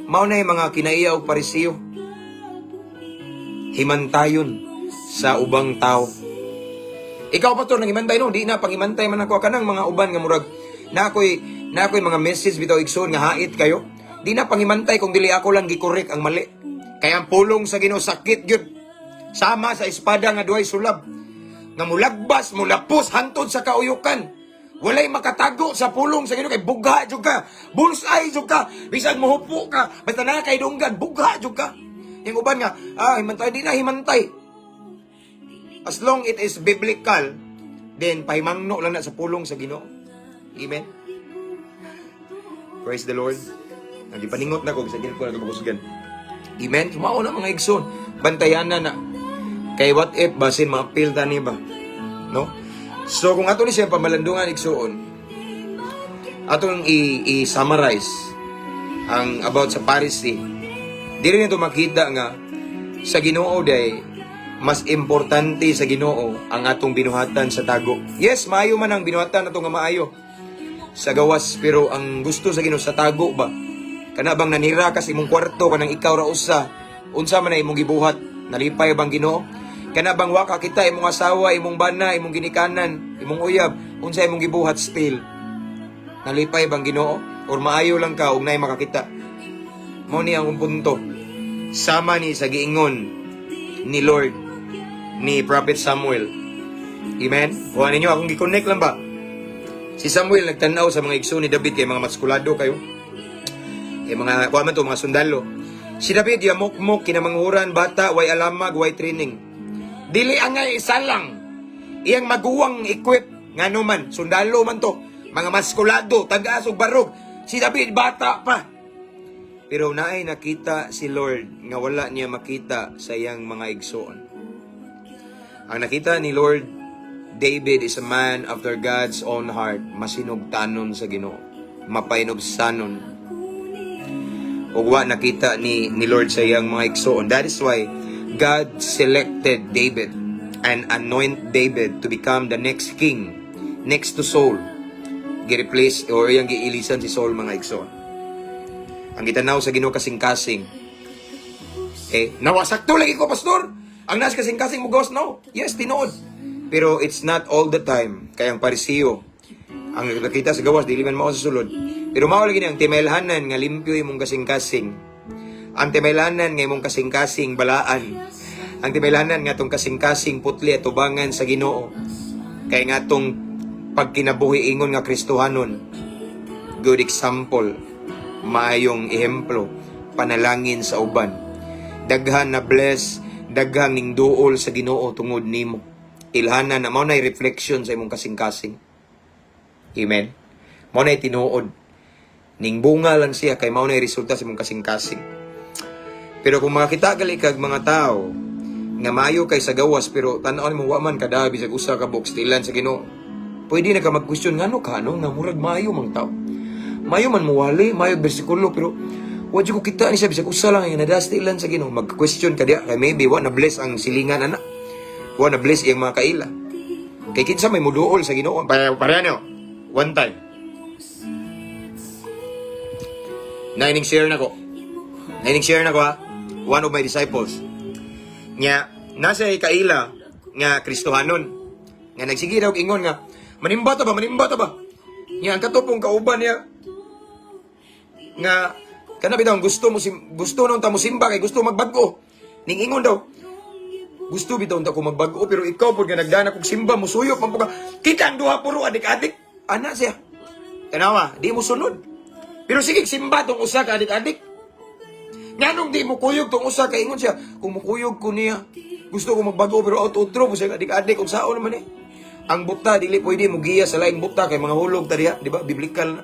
Mao na yung mga kinaiya og Parisiyo. Himantayon sa ubang tao. Ikaw, Pastor, nang himantay, no, di na pangimantay man ako kanang mga uban nga murag na ako'y mga message bitaw, igsoon, nga hait kayo. Di na pangimantay kung dili ako lang gi-correct ang mali. Kaya ang pulong sa Ginoo sakit gyud. Sama sa espada nga duhay sulab. Nga mulagbas, mulapos hantod sa kauyukan. Walay makatago sa pulong sa Ginoo kay bugha jud ka. Bullseye jud ka. Bisag mohupo ka, basta na kay dunggan, bugha jud ka. Yung uban nga, himantay, di na himantay. As long it is biblical, then pahimangno lang na sa pulong sa Ginoo. Amen. Praise the Lord. Nagipaningot na ko sa Ginoo ko na. Amen. Sumao na, mga igsoon. Bantayan na na. Kay what if basin maapil tani ba? No? So kung ato ni siya pamalandungan, igsoon, atong i-summarize ang about sa Pharisee. Dili nito makita nga sa Ginoo day mas importante sa Ginoo ang atong binuhatan sa tago. Yes, maayo man ang binuhatan nato nga maayo sa gawas, pero ang gusto sa Ginoo sa tago ba? Kana bang nanira ka sa imong kwarto, kanang ikaw ra usa, unsa man na imong gibuhat, nalipay bang Ginoo? Kana bang wa ka kita imong asawa, imong bana, imong ginikanan, imong uyab, unsa imong gibuhat still? Nalipay bang Ginoo? Or maayo lang ka ug naay makakita? Mao ni ang punto. Sama ni sa giingon ni Lord ni Prophet Samuel. Amen? Kuha ninyo, akong gi-connect lang ba? Si Samuel nagtanaw sa mga igsoon ni David kay mga maskulado kayo. Kay mga kuha man to, mga sundalo. Si David yamukmok, kinamanghuran, bata, way alamag, way training. Dili angay isalang. Iyang maguwang equip ngano man, sundalo man to, mga maskulado, tagas ug barog. Si David bata pa. Pero naay nakita si Lord nga wala niya makita sa iyang mga igsoon. Ang nakita ni Lord, David is a man after God's own heart, masinugtanon sa Ginoo, mapainubsanon. Ug wa nakita ni Lord sa iyang mga igsoon. That is why God selected David and anoint David to become the next king next to Saul. Gi-replace or iyang giilisan si Saul, mga igsoon. Ang gitanaw sa Ginoo, kasing-kasing. Eh, nawasakto lagi ko, Pastor. Ang nas kasing-kasing mo gawas, no. Yes, tinuod. Pero it's not all the time. Kaya ang Parisiyo, ang nakita sa gawas, dili man mao sa sulod. Pero mao lagi ni ang timailhanan nga limpyo imong kasing-kasing. Ang timailhanan nga imong kasing-kasing balaan. Ang timailhanan nga tong kasing-kasing putli at tubangan sa Ginoo. Kay nga tong pagkinabuhi ingon nga Kristohanon. Good example, maayong ehemplo, panalangin sa uban. Daghan na bless, daghang ning duol sa Ginoo tungod nimo. Ilhanan na mao nay reflection sa imong kasing-kasing. Amen. Mao nay tinuod. Ning bunga lang siya kay mao nay resulta sa imong kasing-kasing. Pero kung makakita gali kag mga tao nga maayo kay sa gawas, pero tan-awon mo wa man kada bisag usa ka box tilan sa Ginoo. Pwede na ka mag-question ngano ka ano nga murag maayo mang tao. Maayo man muwali, maayo bersikulo, pero wa jud ko kita ni siya bisag usa lang nga nadala sa Ginoo. Mag-question ka diya kay maybe wa na bless ang silingan ana. Wa na bless iyang mga kaila. Kay kinsa may muduol sa Ginoo? Pareha niyo. One time. Naining share na ko. Naining share na ko ha. One of my disciples. Nya, nasa kaila nga Kristohanon. Nga nagsige daw og ingon nga, "Manimba ta ba, manimba ta ba?" Nya ang katong kauban niya nga kana bitaw gusto mo sim, gusto nung ta mo simba kay gusto magbag-o. Ning ingon daw, "Gusto bitaw ta ko magbag-o, pero ikaw pud nga nagdana kog simba, musuyop man pud ka." Kita ang duha puro adik-adik. Ana siya. Tanawa, di mo sunod. Pero sige, simba tong usa ka adik-adik. Nganong di mo kuyog tong usa? Kay ingon siya, "Kung mukuyog ko niya, gusto ko magbago," pero out utro po siya adik-adik kung saon naman eh. Ang buta dili pwede mo giya sa laing buta kay mga hulog ta diha, di ba? Biblical na.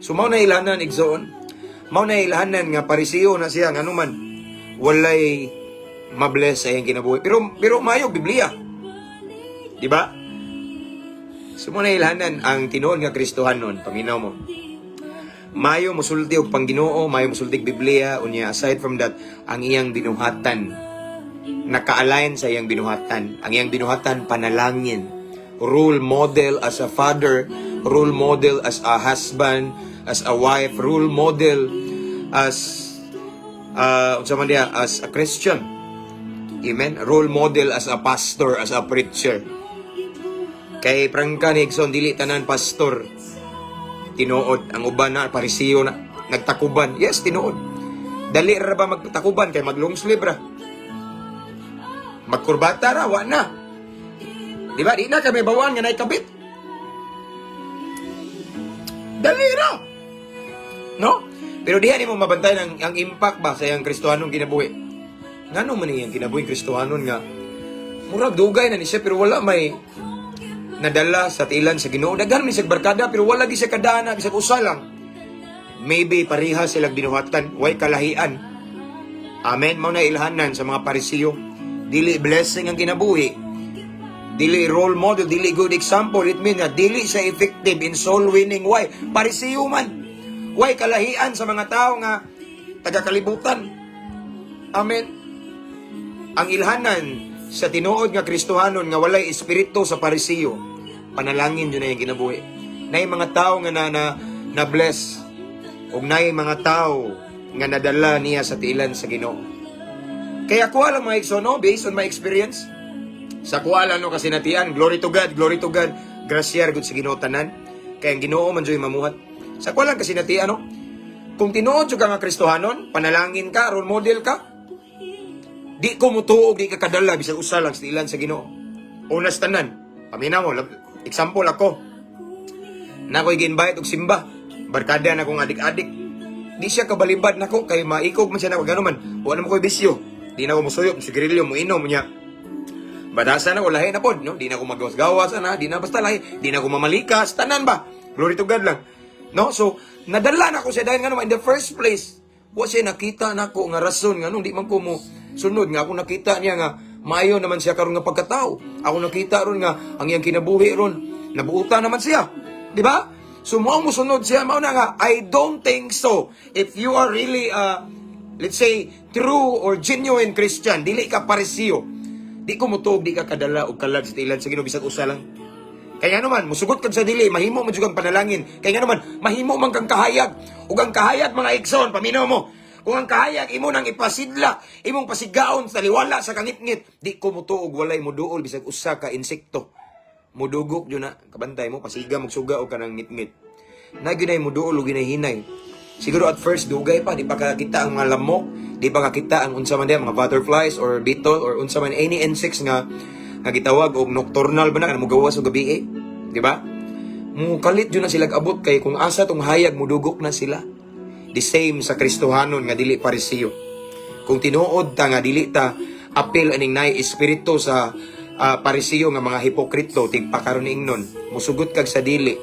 So mao na ilhanan, igsoon. Mao na ilhanan nga Parisiyo na siya, ngano man walay mabless sa iyang kinabuhi. Pero mayo Biblia. Di ba? So mao na ilhanan ang tinuod nga Kristohanon, paminaw mo. Mayo musulti og pangginoo, mayo musulti og Biblia, unya aside from that, ang iyang binuhatan naka-align sa iyang binuhatan. Ang iyang binuhatan, panalangin. Role model as a father, role model as a husband, as a wife, role model as unsa man diha, as a Christian. Amen. Role model as a pastor, as a preacher. Kay prangka ni igsoon, dili tanan pastor tinuod. Ang uban na Parisiyo na nagtakuban. Yes, tinuod. Dali ra ba magtakuban kay mag long sleeve ra. Magkurbata ra, wa na. Di ba? Di na kami bawaan nga naikabit. Dali ra. No? Pero diha nimo mabantay ang impact ba sa iyang Kristohanong kinabuhi. Ngano man iyang kinabuhi Kristohanon nga murag dugay na ni siya pero wala may nadala sa tilan sa Ginoo. Daghan man siya barkada pero wala gi siya kadana bisag usa lang. Maybe pareha silang binuhatan, way kalahian. Amen. Mao na ilhanan sa mga Parisiyo. Dili blessing ang kinabuhi. Dili role model, dili good example. It mean nga dili siya effective in soul winning. Why? Parisiyo man. Why kalahian sa mga tao nga taga-kalibutan. Amen. Ang ilhanan sa tinuod nga Kristohanon nga walay espiritu sa Parisiyo, panalangin yun na yung kinabuhi. Nay mga tao nga na bless ug nay mga tao nga nadala niya sa tiilan sa Ginoo. Kaya kuha lang, mga igsoon, no, based on my experience. Sa kuha lang, no, kasi natian, glory to God, glory to God. Gracias gud sa Ginoo tanan. Kaya ang Ginoo man juy mamuhat. Sa kuha lang kasi natian, no, kung tinuod jud ka nga Kristohanon, panalangin ka, role model ka, di ko mutuog di ka kadala bisag usa lang sa tiilan sa Ginoo. Unas tanan. Paminaw mo, example ako. Na ko'y gi-invite og simba. Barkada na kong adik-adik. Di siya kabalibad nako kay maikog man siya nako gano man. Wa naman ko'y bisyo. Di na ko musuyop, sigarilyo, mo inom niya. Badasa na ko, lahi na pod, no? Di na ko magawas-gawas ana, di na basta lahi, di na ko mamalikas, tanan ba? Glory to God lang. No? So, nadala na ko siya dahil nga naman in the first place, wa siya nakita nako nga rason nga nung di man ko mo sunod nga ako nakita niya nga maayo naman siya karon nga pagkatao. Ako nakita ron nga ang iyang kinabuhi ron, nabuutan naman siya. Di ba? So mo mo sunod siya, mao na nga I don't think so. If you are really let's say true or genuine Christian, dili ka Parisiyo. Di ko mutuog di ka kadala og kalag sa tiilan sa Ginoo bisag usa lang. Kaya naman, musugot kag sa dili, mahimo man jud kang panalangin. Kaya naman, mahimo man kang kahayag. Ug ang kahayag, mga igsoon, paminaw mo. Kung ang kahayag imo nang ipasidla, imong pasigaon sa liwala sa kangitngit, di ko mutuog walay muduol bisag usa ka insekto. Mudugok jud na, kabantay mo, pasiga magsuga og kanang ngitngit. Na ginay muduol og ginahinay. Siguro at first dugay pa, di pa kakita ang mga lamok, di pa kakita ang unsa man diha, mga butterflies or beetle or unsa man any insects nga nga gitawag og nocturnal ba na kana mugawas og gabi eh. Di ba? Mukalit jud na sila abot kay kung asa tong hayag, mudugok na sila. The same sa Kristohanon nga dili Parisiyo. Kung tinuod ta nga dili ta apil aning nay espiritu sa Parisiyo nga mga hipokrito, tigpakaron ingnon, musugot kag sa dili,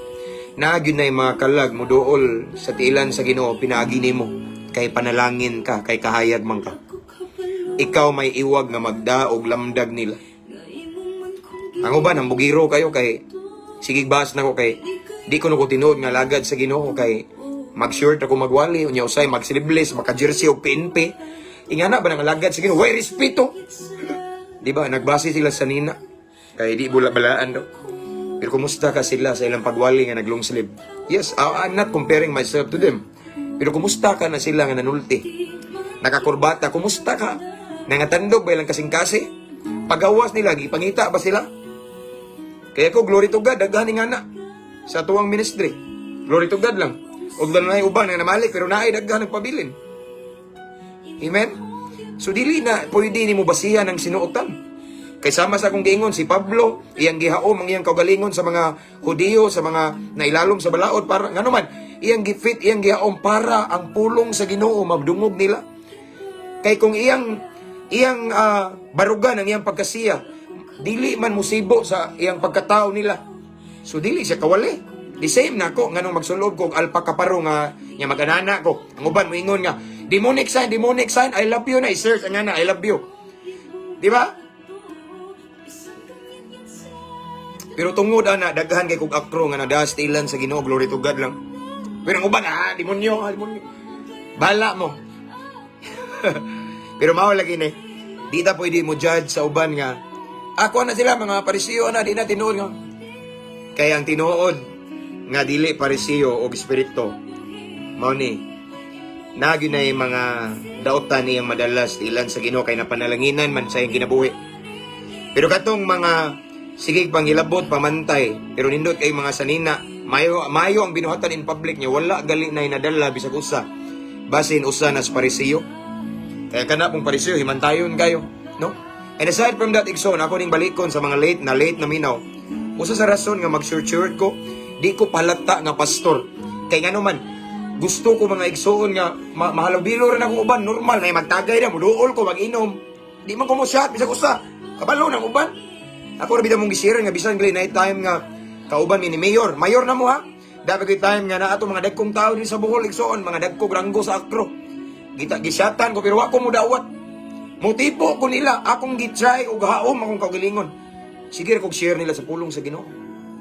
na gyud nay mga kalag muduol sa tiilan sa Ginoo pinaagi nimo kay panalangin ka, kay kahayag man ka. Ikaw may iwag nga magdaog lamdag nila. Ang uban ang bugiro kayo kay Sige, bash nako kay di ko no ko tinuod nga lagad sa Ginoo kay mag-short ako, magwali, unya usay mag-sleeveless, maka-jersey og PNP. Ingana ba nga lagad sa Ginoo? Way respeto. Di ba? Nagbase sila sa nina. Kay di bula balaan do. Pero kumusta ka sila sa ilang pagwali nga nag-long sleeve? Yes, I'm not comparing myself to them. Pero kumusta ka na sila nga nanulti? Nakakurbata, kumusta ka? Nangatandog ba ilang kasing-kasi? Pagawas nila, gipangita ba sila? Kaya ko, glory to God, daghan nga na sa tuwang ministry. Glory to God lang. Og na uban nga namalik, pero naay daghan nagpabilin. Amen? So dili na pwede nimo basihan ang sinuotan. Kay sama sa akong giingon si Pablo, iyang gihaom ang iyang kaugalingon sa mga Hudiyo, sa mga nailalom sa balaod para ngano man iyang gifit, iyang gihaom para ang pulong sa Ginoo mabdungog nila. Kay kung iyang iyang barugan ang iyang pagkasiya, dili man musibo sa iyang pagkatao nila. So dili siya kawali. The same na ako nganong magsulob ko og alpa kaparo nga nya maganana ko. Ang uban moingon nga demonic sign, "I love you" na i-search ang nga na "I love you." Di ba? Pero tungod ana, daghan kay kog akro nga nadastilan sa Ginoo, glory to God lang. Pero ang uban, ah, demonyo, ah, demonyo. Bahala mo. Pero mao lagi ni. Di ta pwede mo judge sa uban nga ako na sila mga Parisiyo na di na tinuod nga. Kaya ang tinuod nga dili Parisiyo og espiritu mao ni na gyud nay mga daotan niyang madalas ilan sa Ginoo kay napanalanginan man sa iyang kinabuhi. Pero katong mga sige panghilabot pamantay pero nindot kay mga sanina, mayo mayo ang binuhatan in public niya, wala gali na nadala bisag usa, basin usa na sa Parisiyo. Kaya kana pong Parisiyo, himantayon kayo, no? And aside from that, igsoon, ako ning balikon sa mga late na minaw. Usa sa rason nga mag-short ko, di ko palata nga pastor. Kay ngano man, gusto ko, mga igsoon, nga mahalubilo rin ako uban, normal na magtagay na, muduol ko, mag-inom. Di man ko mo shot, bisag usa. Kabalo ng uban. Ako ra bitaw mong gishare nga bisan gali night time nga kauban mi ni mayor. Mayor na mo ha. Dapat ko'y time nga naa ato mga dagkong tao din sa Bohol, igsoon, mga dagkong ranggo sa Akro. Gita gisyatan ko pero wa ko mo dawat. Motibo ko nila, akong gitry og haom akong kaugalingon. Sige ra kog share nila sa pulong sa Ginoo.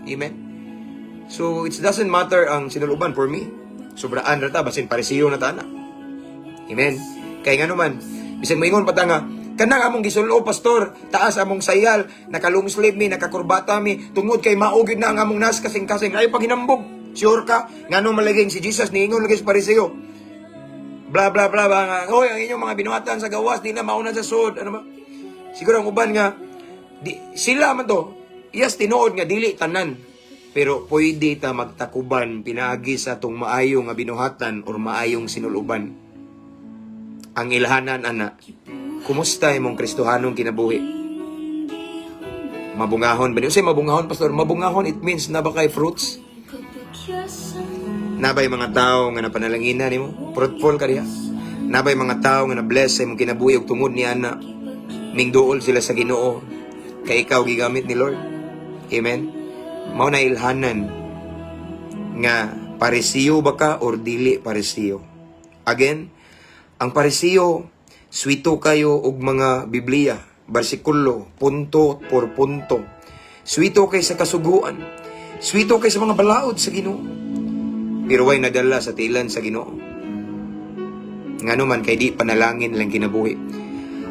Amen. So it doesn't matter ang sinuluban for me. Sobraan ra ta basin paresiyo na ta na. Amen. Kay ngano man, bisan moingon pa ta nga kanang among gisulob, pastor, taas among sayal, naka-long sleeve mi, nakakurbata mi, tungod kay mao gyud na ang among nas kasing-kasing ay paghinambog. Sure ka ngano malaging si Jesus niingon lagi sa Pariseo. Bla bla bla ba nga, "Oy, ang inyong mga binuhatan sa gawas di na mauna sa sud." Ano ba? Siguro ang uban nga di, sila man to. Yes, tinuod nga dili tanan. Pero pwede ta magtakuban pinaagi sa atong maayo nga binuhatan or maayong sinuluban. Ang ilhanan ana, kumusta imong Kristohanong kinabuhi? Mabungahon ba ni? Unsay mabungahon, pastor? Mabungahon, it means na ba kay fruits? Nabay mga tao nga napanalanginan nimo, fruitful ka diha. Nabay mga tao nga na-bless sa imong kinabuhi ug tungod ni ana mingduol sila sa Ginoo kay ikaw gigamit ni Lord. Amen. Mao na ilhanan nga Parisiyo ba ka or dili Parisiyo. Again, ang Parisiyo, swito kayo og mga Biblia, bersikulo, punto por punto. Swito kay sa kasuguan. Swito kay sa mga balaod sa Ginoo. Pero way nadala sa tilan sa Ginoo. Ngano man, kay di panalangin lang kinabuhi.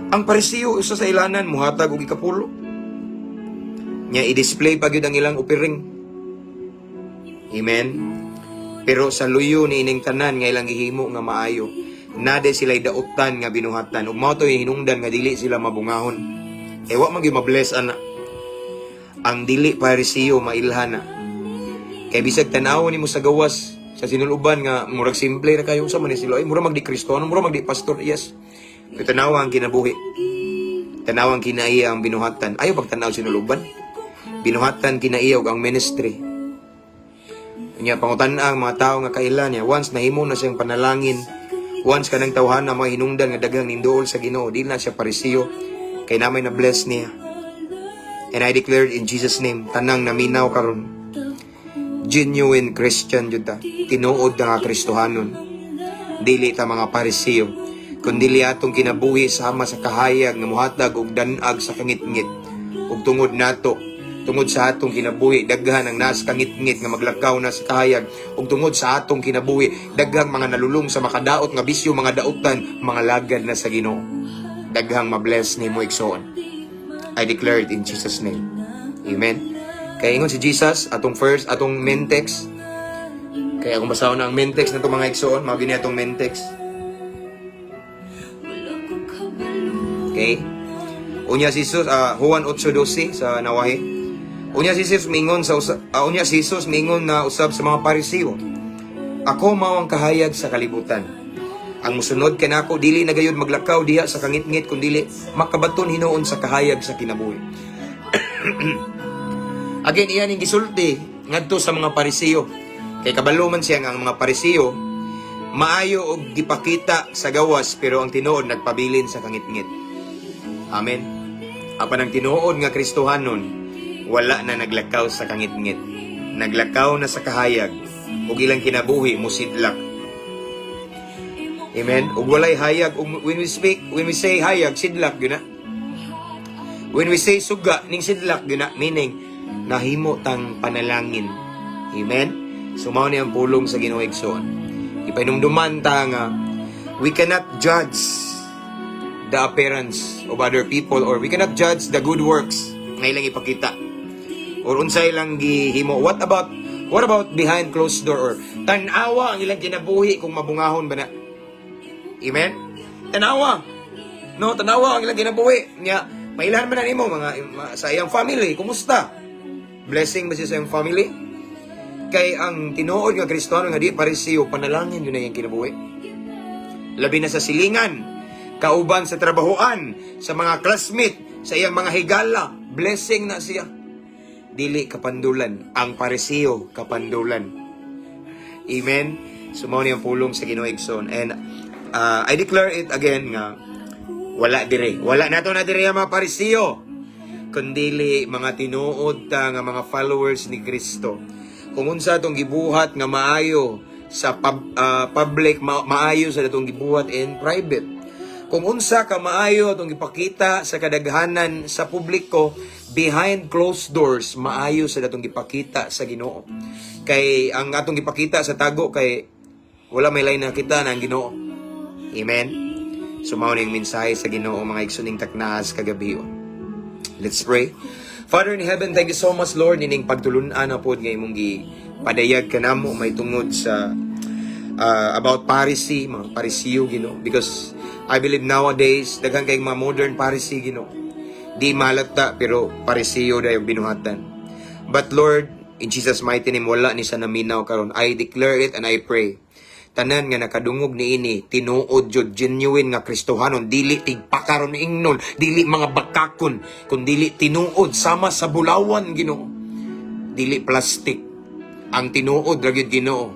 Ang Parisiyo, usa sa ilanan, muhatag og ikapulo. Nya i-display pa gyud ang ilang offering. Amen. Pero sa luyo ni ining tanan nga ilang gihimo nga maayo, nade sila dautan nga binuhatan. Ug mao to hinungdan nga dili sila mabungahon. Eh wa man gyud mabless ana. Ang dili Parisiyo, mailhan na. Kay bisag tan-awon nimo sa gawas sa sinuluban nga murag simple ra kayo, sa man ni sila ay mura magdi Kristohano, mura magdi pastor, yes. Pero tanawa ang kinabuhi. Tanawa ang kinaiya, ang binuhatan. Ayaw pagtanaw sinuluban. Binuhatan, kinaiya ug ang ministry. Nya pangutan ang mga tao nga kaila niya, once nahimo na siyang panalangin, once kanang tawhana mga hinungdan nga daghang ninduol sa Ginoo, di na siya Parisiyo kay namay na bless niya. And I declared in Jesus' name, tanang naminaw karon, genuine Christian jud ta, tinuod na nga Kristohanon. Dili ta mga Parisiyo, kundi atong kinabuhi sama sa kahayag nga muhatag og danag sa kangitngit ug tungod nato Tungod sa atong kinabuhi, daghan ang nas kangitngit nga maglakaw na sa kahayag, ug tungod sa atong kinabuhi, daghang mga nalulong sa makadaot nga bisyo, mga dautan, mga lagad na sa Ginoo. Daghang mabless nimo, igsoon. I declare it in Jesus' name. Amen. Kaya ingon si Jesus, atong first, atong main text. Kaya kung basahon na ang main text na itong, mga igsoon, mao gini atong main text. Wala ko kabalo. Okay? Unya si Jesus, Juan 8:12 sa Nawahi. Unya si Jesus miingon na usab sa mga Parisiyo: "Ako mao ang kahayag sa kalibutan. Ang musunod kanako dili na gayud maglakaw diha sa kangitngit kun dili makabaton hinuon sa kahayag sa kinabuhi." Again, iyan ang gisulti ngadto sa mga Parisiyo. Kay kabalo man siya nga ang mga Parisiyo maayo og gipakita sa gawas, pero ang tinuod nagpabilin sa kangitngit. Amen. Apan ang tinuod nga Kristohanon, wala na naglakaw sa kangitngit. Naglakaw na sa kahayag ug ilang kinabuhi musidlak. Amen. Ug walay hayag ug when we speak, when we say hayag, sidlak gyud na. When we say suga, ning sidlak gyud na, meaning nahimo tang panalangin. Amen. So mao ni ang pulong sa Ginoo, igsoon. Ipahinumduman ta nga we cannot judge the appearance of other people or we cannot judge the good works nga ilang ipakita or unsay lang gihimo. What about behind closed door? Or tan-awa ang ilang kinabuhi kung mabungahon ba na. Amen. Tanawa, no? Tanawa ang ilang kinabuhi nya mailan man na nimo mga sa iyang family. Kumusta? Blessing ba siya sa iyang family? Kay ang tinuod nga Kristiyano nga di Parisiyo, panalangin yun na iyang kinabuhi, labi na sa silingan, kauban sa trabahoan, sa mga classmate, sa iyang mga higala, blessing na siya. Dili kapandulan. Ang Parisiyo, kapandulan. Amen. So mao ni ang pulong sa Ginoo, igsoon. And I declare it again nga wala dire. Wala nato na dire ang mga Parisiyo, kundili mga tinuod ta nga mga followers ni Kristo. Kung unsa atong gibuhat nga maayo sa public, maayo sa atong gibuhat in private. Kung unsa ka maayo atong gipakita sa kadaghanan, sa publiko, behind closed doors, maayo sa atong gipakita sa Ginoo. Kay ang atong gipakita sa tago kay wala may lain nakita na ang Ginoo. Amen. So mao ning mensahe sa Ginoo, mga igsuning taknaas kagabi. Let's pray. Father in heaven, thank you so much, Lord, ining pagtulunan na pod nga imong gi padayag kanamo may tungod sa about Pharisee, mga Parisiyo, Ginoo, because I believe nowadays daghan kay mga modern Pharisee, Ginoo. Di malata pero Parisiyo dayon binuhatan. But Lord, in Jesus' mighty name, wala ni sa naminaw karon. I declare it and I pray. Tanan nga nakadungog niini, tinuod jud, genuine nga Kristohanon, dili tigpakaron ingnon, dili mga bakakon, kun dili tinuod sama sa bulawan, Ginoo. Dili plastic. Ang tinuod ra gyud, Ginoo,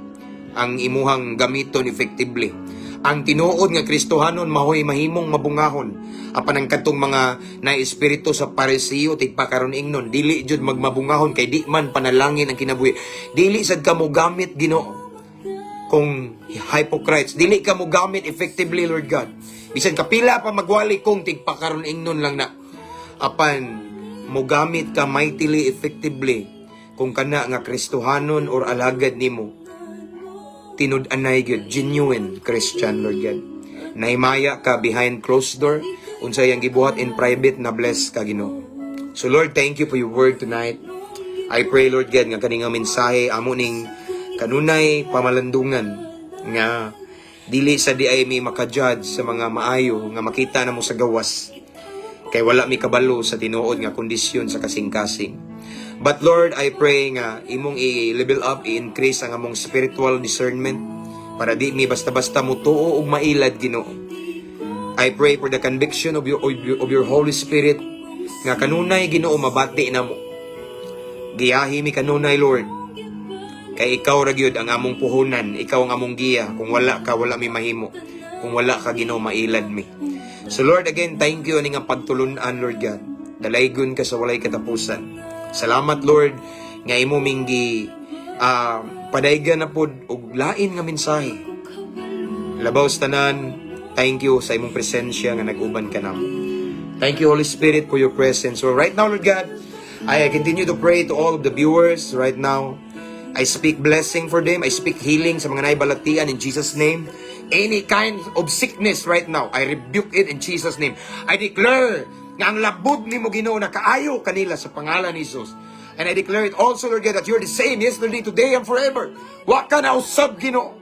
ang imuhang gamiton effectively. Ang tinuod nga Kristohanon mahoy mahimong mabungahon. Apan ang katong mga na espiritu sa Parisiyo, tigpakaron ingnon, dili jud magmabungahon kay di man panalangin ang kinabuhi. Dili sad ka mo gamit, Ginoo, kung hypocrites. Dili ka mo gamit effectively, Lord God. Bisan kapila pa magwali kung tigpakaron ingnon lang na. Apan mo gamit ka mightily, effectively, kung kana nga Kristohanon or alagad nimo tinud-anay gyud, genuine Christian, Lord God. Nahimaya ka behind closed door, unsay ang gibuhat in private na bless ka, Ginoo. So Lord, thank you for your word tonight. I pray, Lord God, nga kani nga mensahe amo ning kanunay pamalandungan nga dili sa di ay mi maka-judge sa mga maayo nga makita namo sa gawas kay wala mi kabalo sa tinuod nga kondisyon sa kasing-kasing. But Lord, I pray nga imong i-level up, i-increase ang among spiritual discernment para di mi basta-basta mutuo og mailad, Ginoo. I pray for the conviction of your Holy Spirit nga kanunay, Ginoo, mabati namo. Giyahi mi kanunay, Lord. Kay ikaw ra gyud ang among puhunan, ikaw ang among giya. Kung wala ka, wala mi mahimo. Kung wala ka, Ginoo, mailad mi. So Lord, again, thank you ani nga pagtulunan, Lord God. Dalaygon ka sa walay katapusan. Salamat, Lord, nga imo ming gi padaygan na pod og lain nga mensahe. Labaw sa tanan, thank you sa imong presensya nga nag-uban ka namo. Thank you, Holy Spirit, for your presence. So right now, Lord God, I continue to pray to all of the viewers right now. I speak blessing for them. I speak healing sa mga naibalatian in Jesus' name. Any kind of sickness right now, I rebuke it in Jesus' name. I declare nga ang labod nimo, Ginoo, nakaayo kanila sa pangalan ni Jesus. And I declare it also, Lord God, that you're the same yesterday, today, and forever. Wa ka na usab, Ginoo.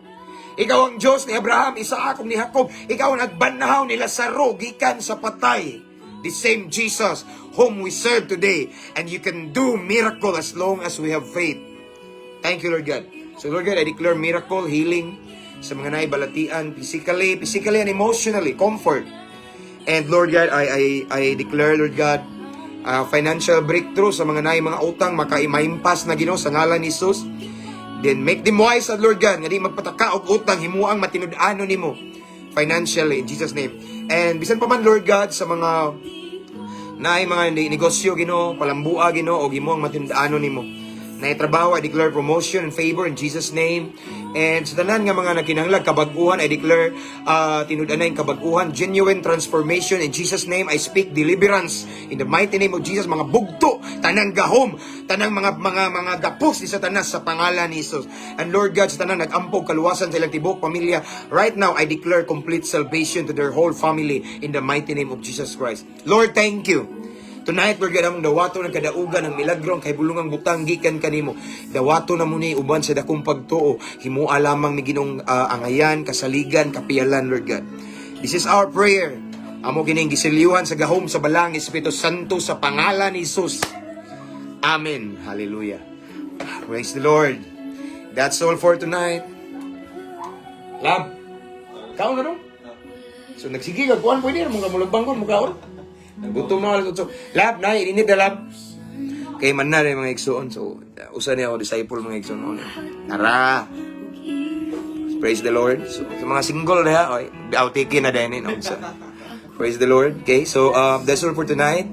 Ikaw ang Diyos ni Abraham, Isaac, ug ni Jacob. Ikaw ang nagbanhaw ni Lazaro gikan sa patay. The same Jesus whom we serve today. And you can do miracle as long as we have faith. Thank you, Lord God. So, Lord God, I declare miracle, healing sa mga naibalatian physically and emotionally, comfort. And Lord God, I declare, Lord God, financial breakthrough sa mga naay mga utang, makaimahimpas na, Ginoo, sa ngalan ni Jesus. Then make them wise, Lord God, nga di magpataka og utang, himuang matinud-anon nimo financially in Jesus' name. And bisan pa man, Lord God, sa mga naay mga negosyo, Ginoo, palambua, Ginoo, og himuang matinud-anon nimo. Naay trabaho, I declare promotion and favor in Jesus' name. And sa tanan nga mga nagkinahanglag kabag-uhan, I declare tinud-anay kabag-uhan, genuine transformation in Jesus' name. I speak deliverance in the mighty name of Jesus. Mga bugto, tanang gahom, tanang mga gapos ni Satanas sa pangalan ni Jesus. And Lord God, sa tanan nag-ampo og kaluwasan sa ilang tibuok pamilya, right now I declare complete salvation to their whole family in the mighty name of Jesus Christ. Lord, thank you. Tonight, Lord God, among dawato ng kadaugan ng milagro ang kahibulungang butang gikan kanimo. Dawato na mo ni uban sa dakong pagtuo. Himua lamang mi, Ginoong angayan, kasaligan, kapiyalan, Lord God. This is our prayer. Amo kining gisilyuhan sa gahom sa Balaang Espiritu Santo sa pangalan ni Jesus. Amen. Hallelujah. Praise the Lord. That's all for tonight. Lab. Kaon na no? So nagsige ka kuan, pwede ra mo mulagbangon mo kaon. Gutom na alas 8. Lab na init na, lab. Kay man na rin mga igsoon. So usa niya ako disciple, mga igsoon. Tara. Praise the Lord. So sa mga single na, okay, out na din no. So, praise the Lord. Okay, so that's all for tonight.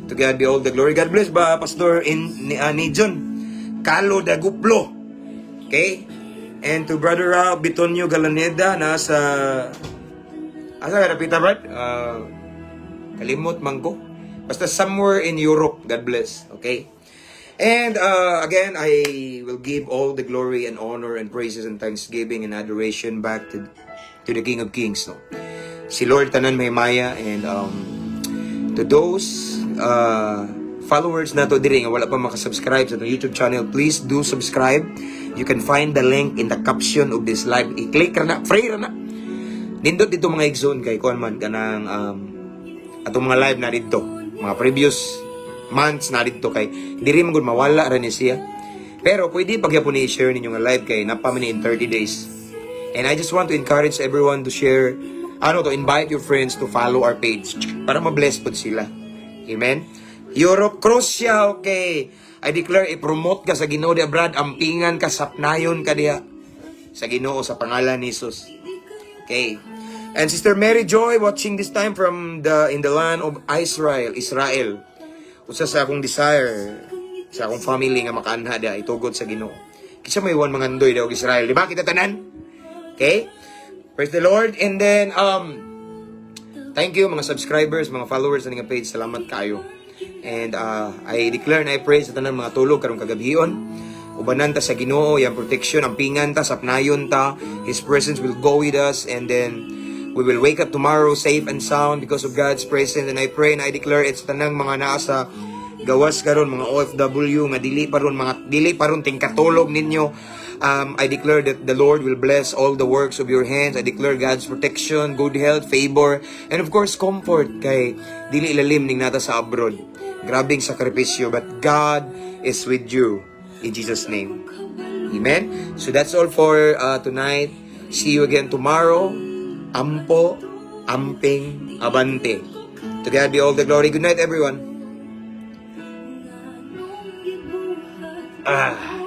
To God be all the glory. God bless ba Pastor in ni John Kalo Daguplo. Okay? And to Brother Rob Bitonio Galaneda, nasa asa ka napita, Brad? Kalimot man ko. Basta somewhere in Europe. God bless. Okay? And again, I will give all the glory and honor and praises and thanksgiving and adoration back to the King of Kings. No? Si Lord tanan may maya and to those followers nato diri nga wala pa makasubscribe sa atong YouTube channel, please do subscribe. You can find the link in the caption of this live. I-click ra na, free ra na. Nindot dito, mga igsoon, kay kuan man kanang atong mga live na didto. Mga previous months na didto kay diri man gud mawala ra ni siya. Pero pwede pagyapon ni i-share ninyo nga live kay naa pa man ni in 30 days. And I just want to encourage everyone to share, ano, to invite your friends to follow our page para ma-bless pod sila. Amen? Europe, Croatia, okay. I declare, i-promote ka sa Ginoo diha, Brad. Ampingan ka, sapnayon ka diha sa Ginoo sa pangalan ni Jesus. Okay. And Sister Mary Joy watching this time from the in the land of Israel, Israel. Usa sa akong desire sa akong family nga makaanha diha itugot sa Ginoo. Kinsa may one mangandoy daw og Israel, di ba? Kita tanan. Okay? Praise the Lord. And then thank you mga subscribers, mga followers sa nga page. Salamat kayo. And I declare and I pray sa tanan mga tulog karong kagabhion. Ubanan ta sa Ginoo, iyang protection, ampingan ta, sapnayon ta. His presence will go with us and then we will wake up tomorrow safe and sound because of God's presence. And I pray and I declare it sa tanang mga naa sa gawas karon, mga OFW nga dili pa ron, mga dili pa ron tingkatulog ninyo. I declare that the Lord will bless all the works of your hands. I declare God's protection, good health, favor, and of course comfort kay dili ilalim ning nata sa abroad. Grabing sakripisyo, but God is with you in Jesus' name. Amen. So that's all for tonight. See you again tomorrow. Ampo, amping, abante. To God be all the glory. Good night, everyone. Ah.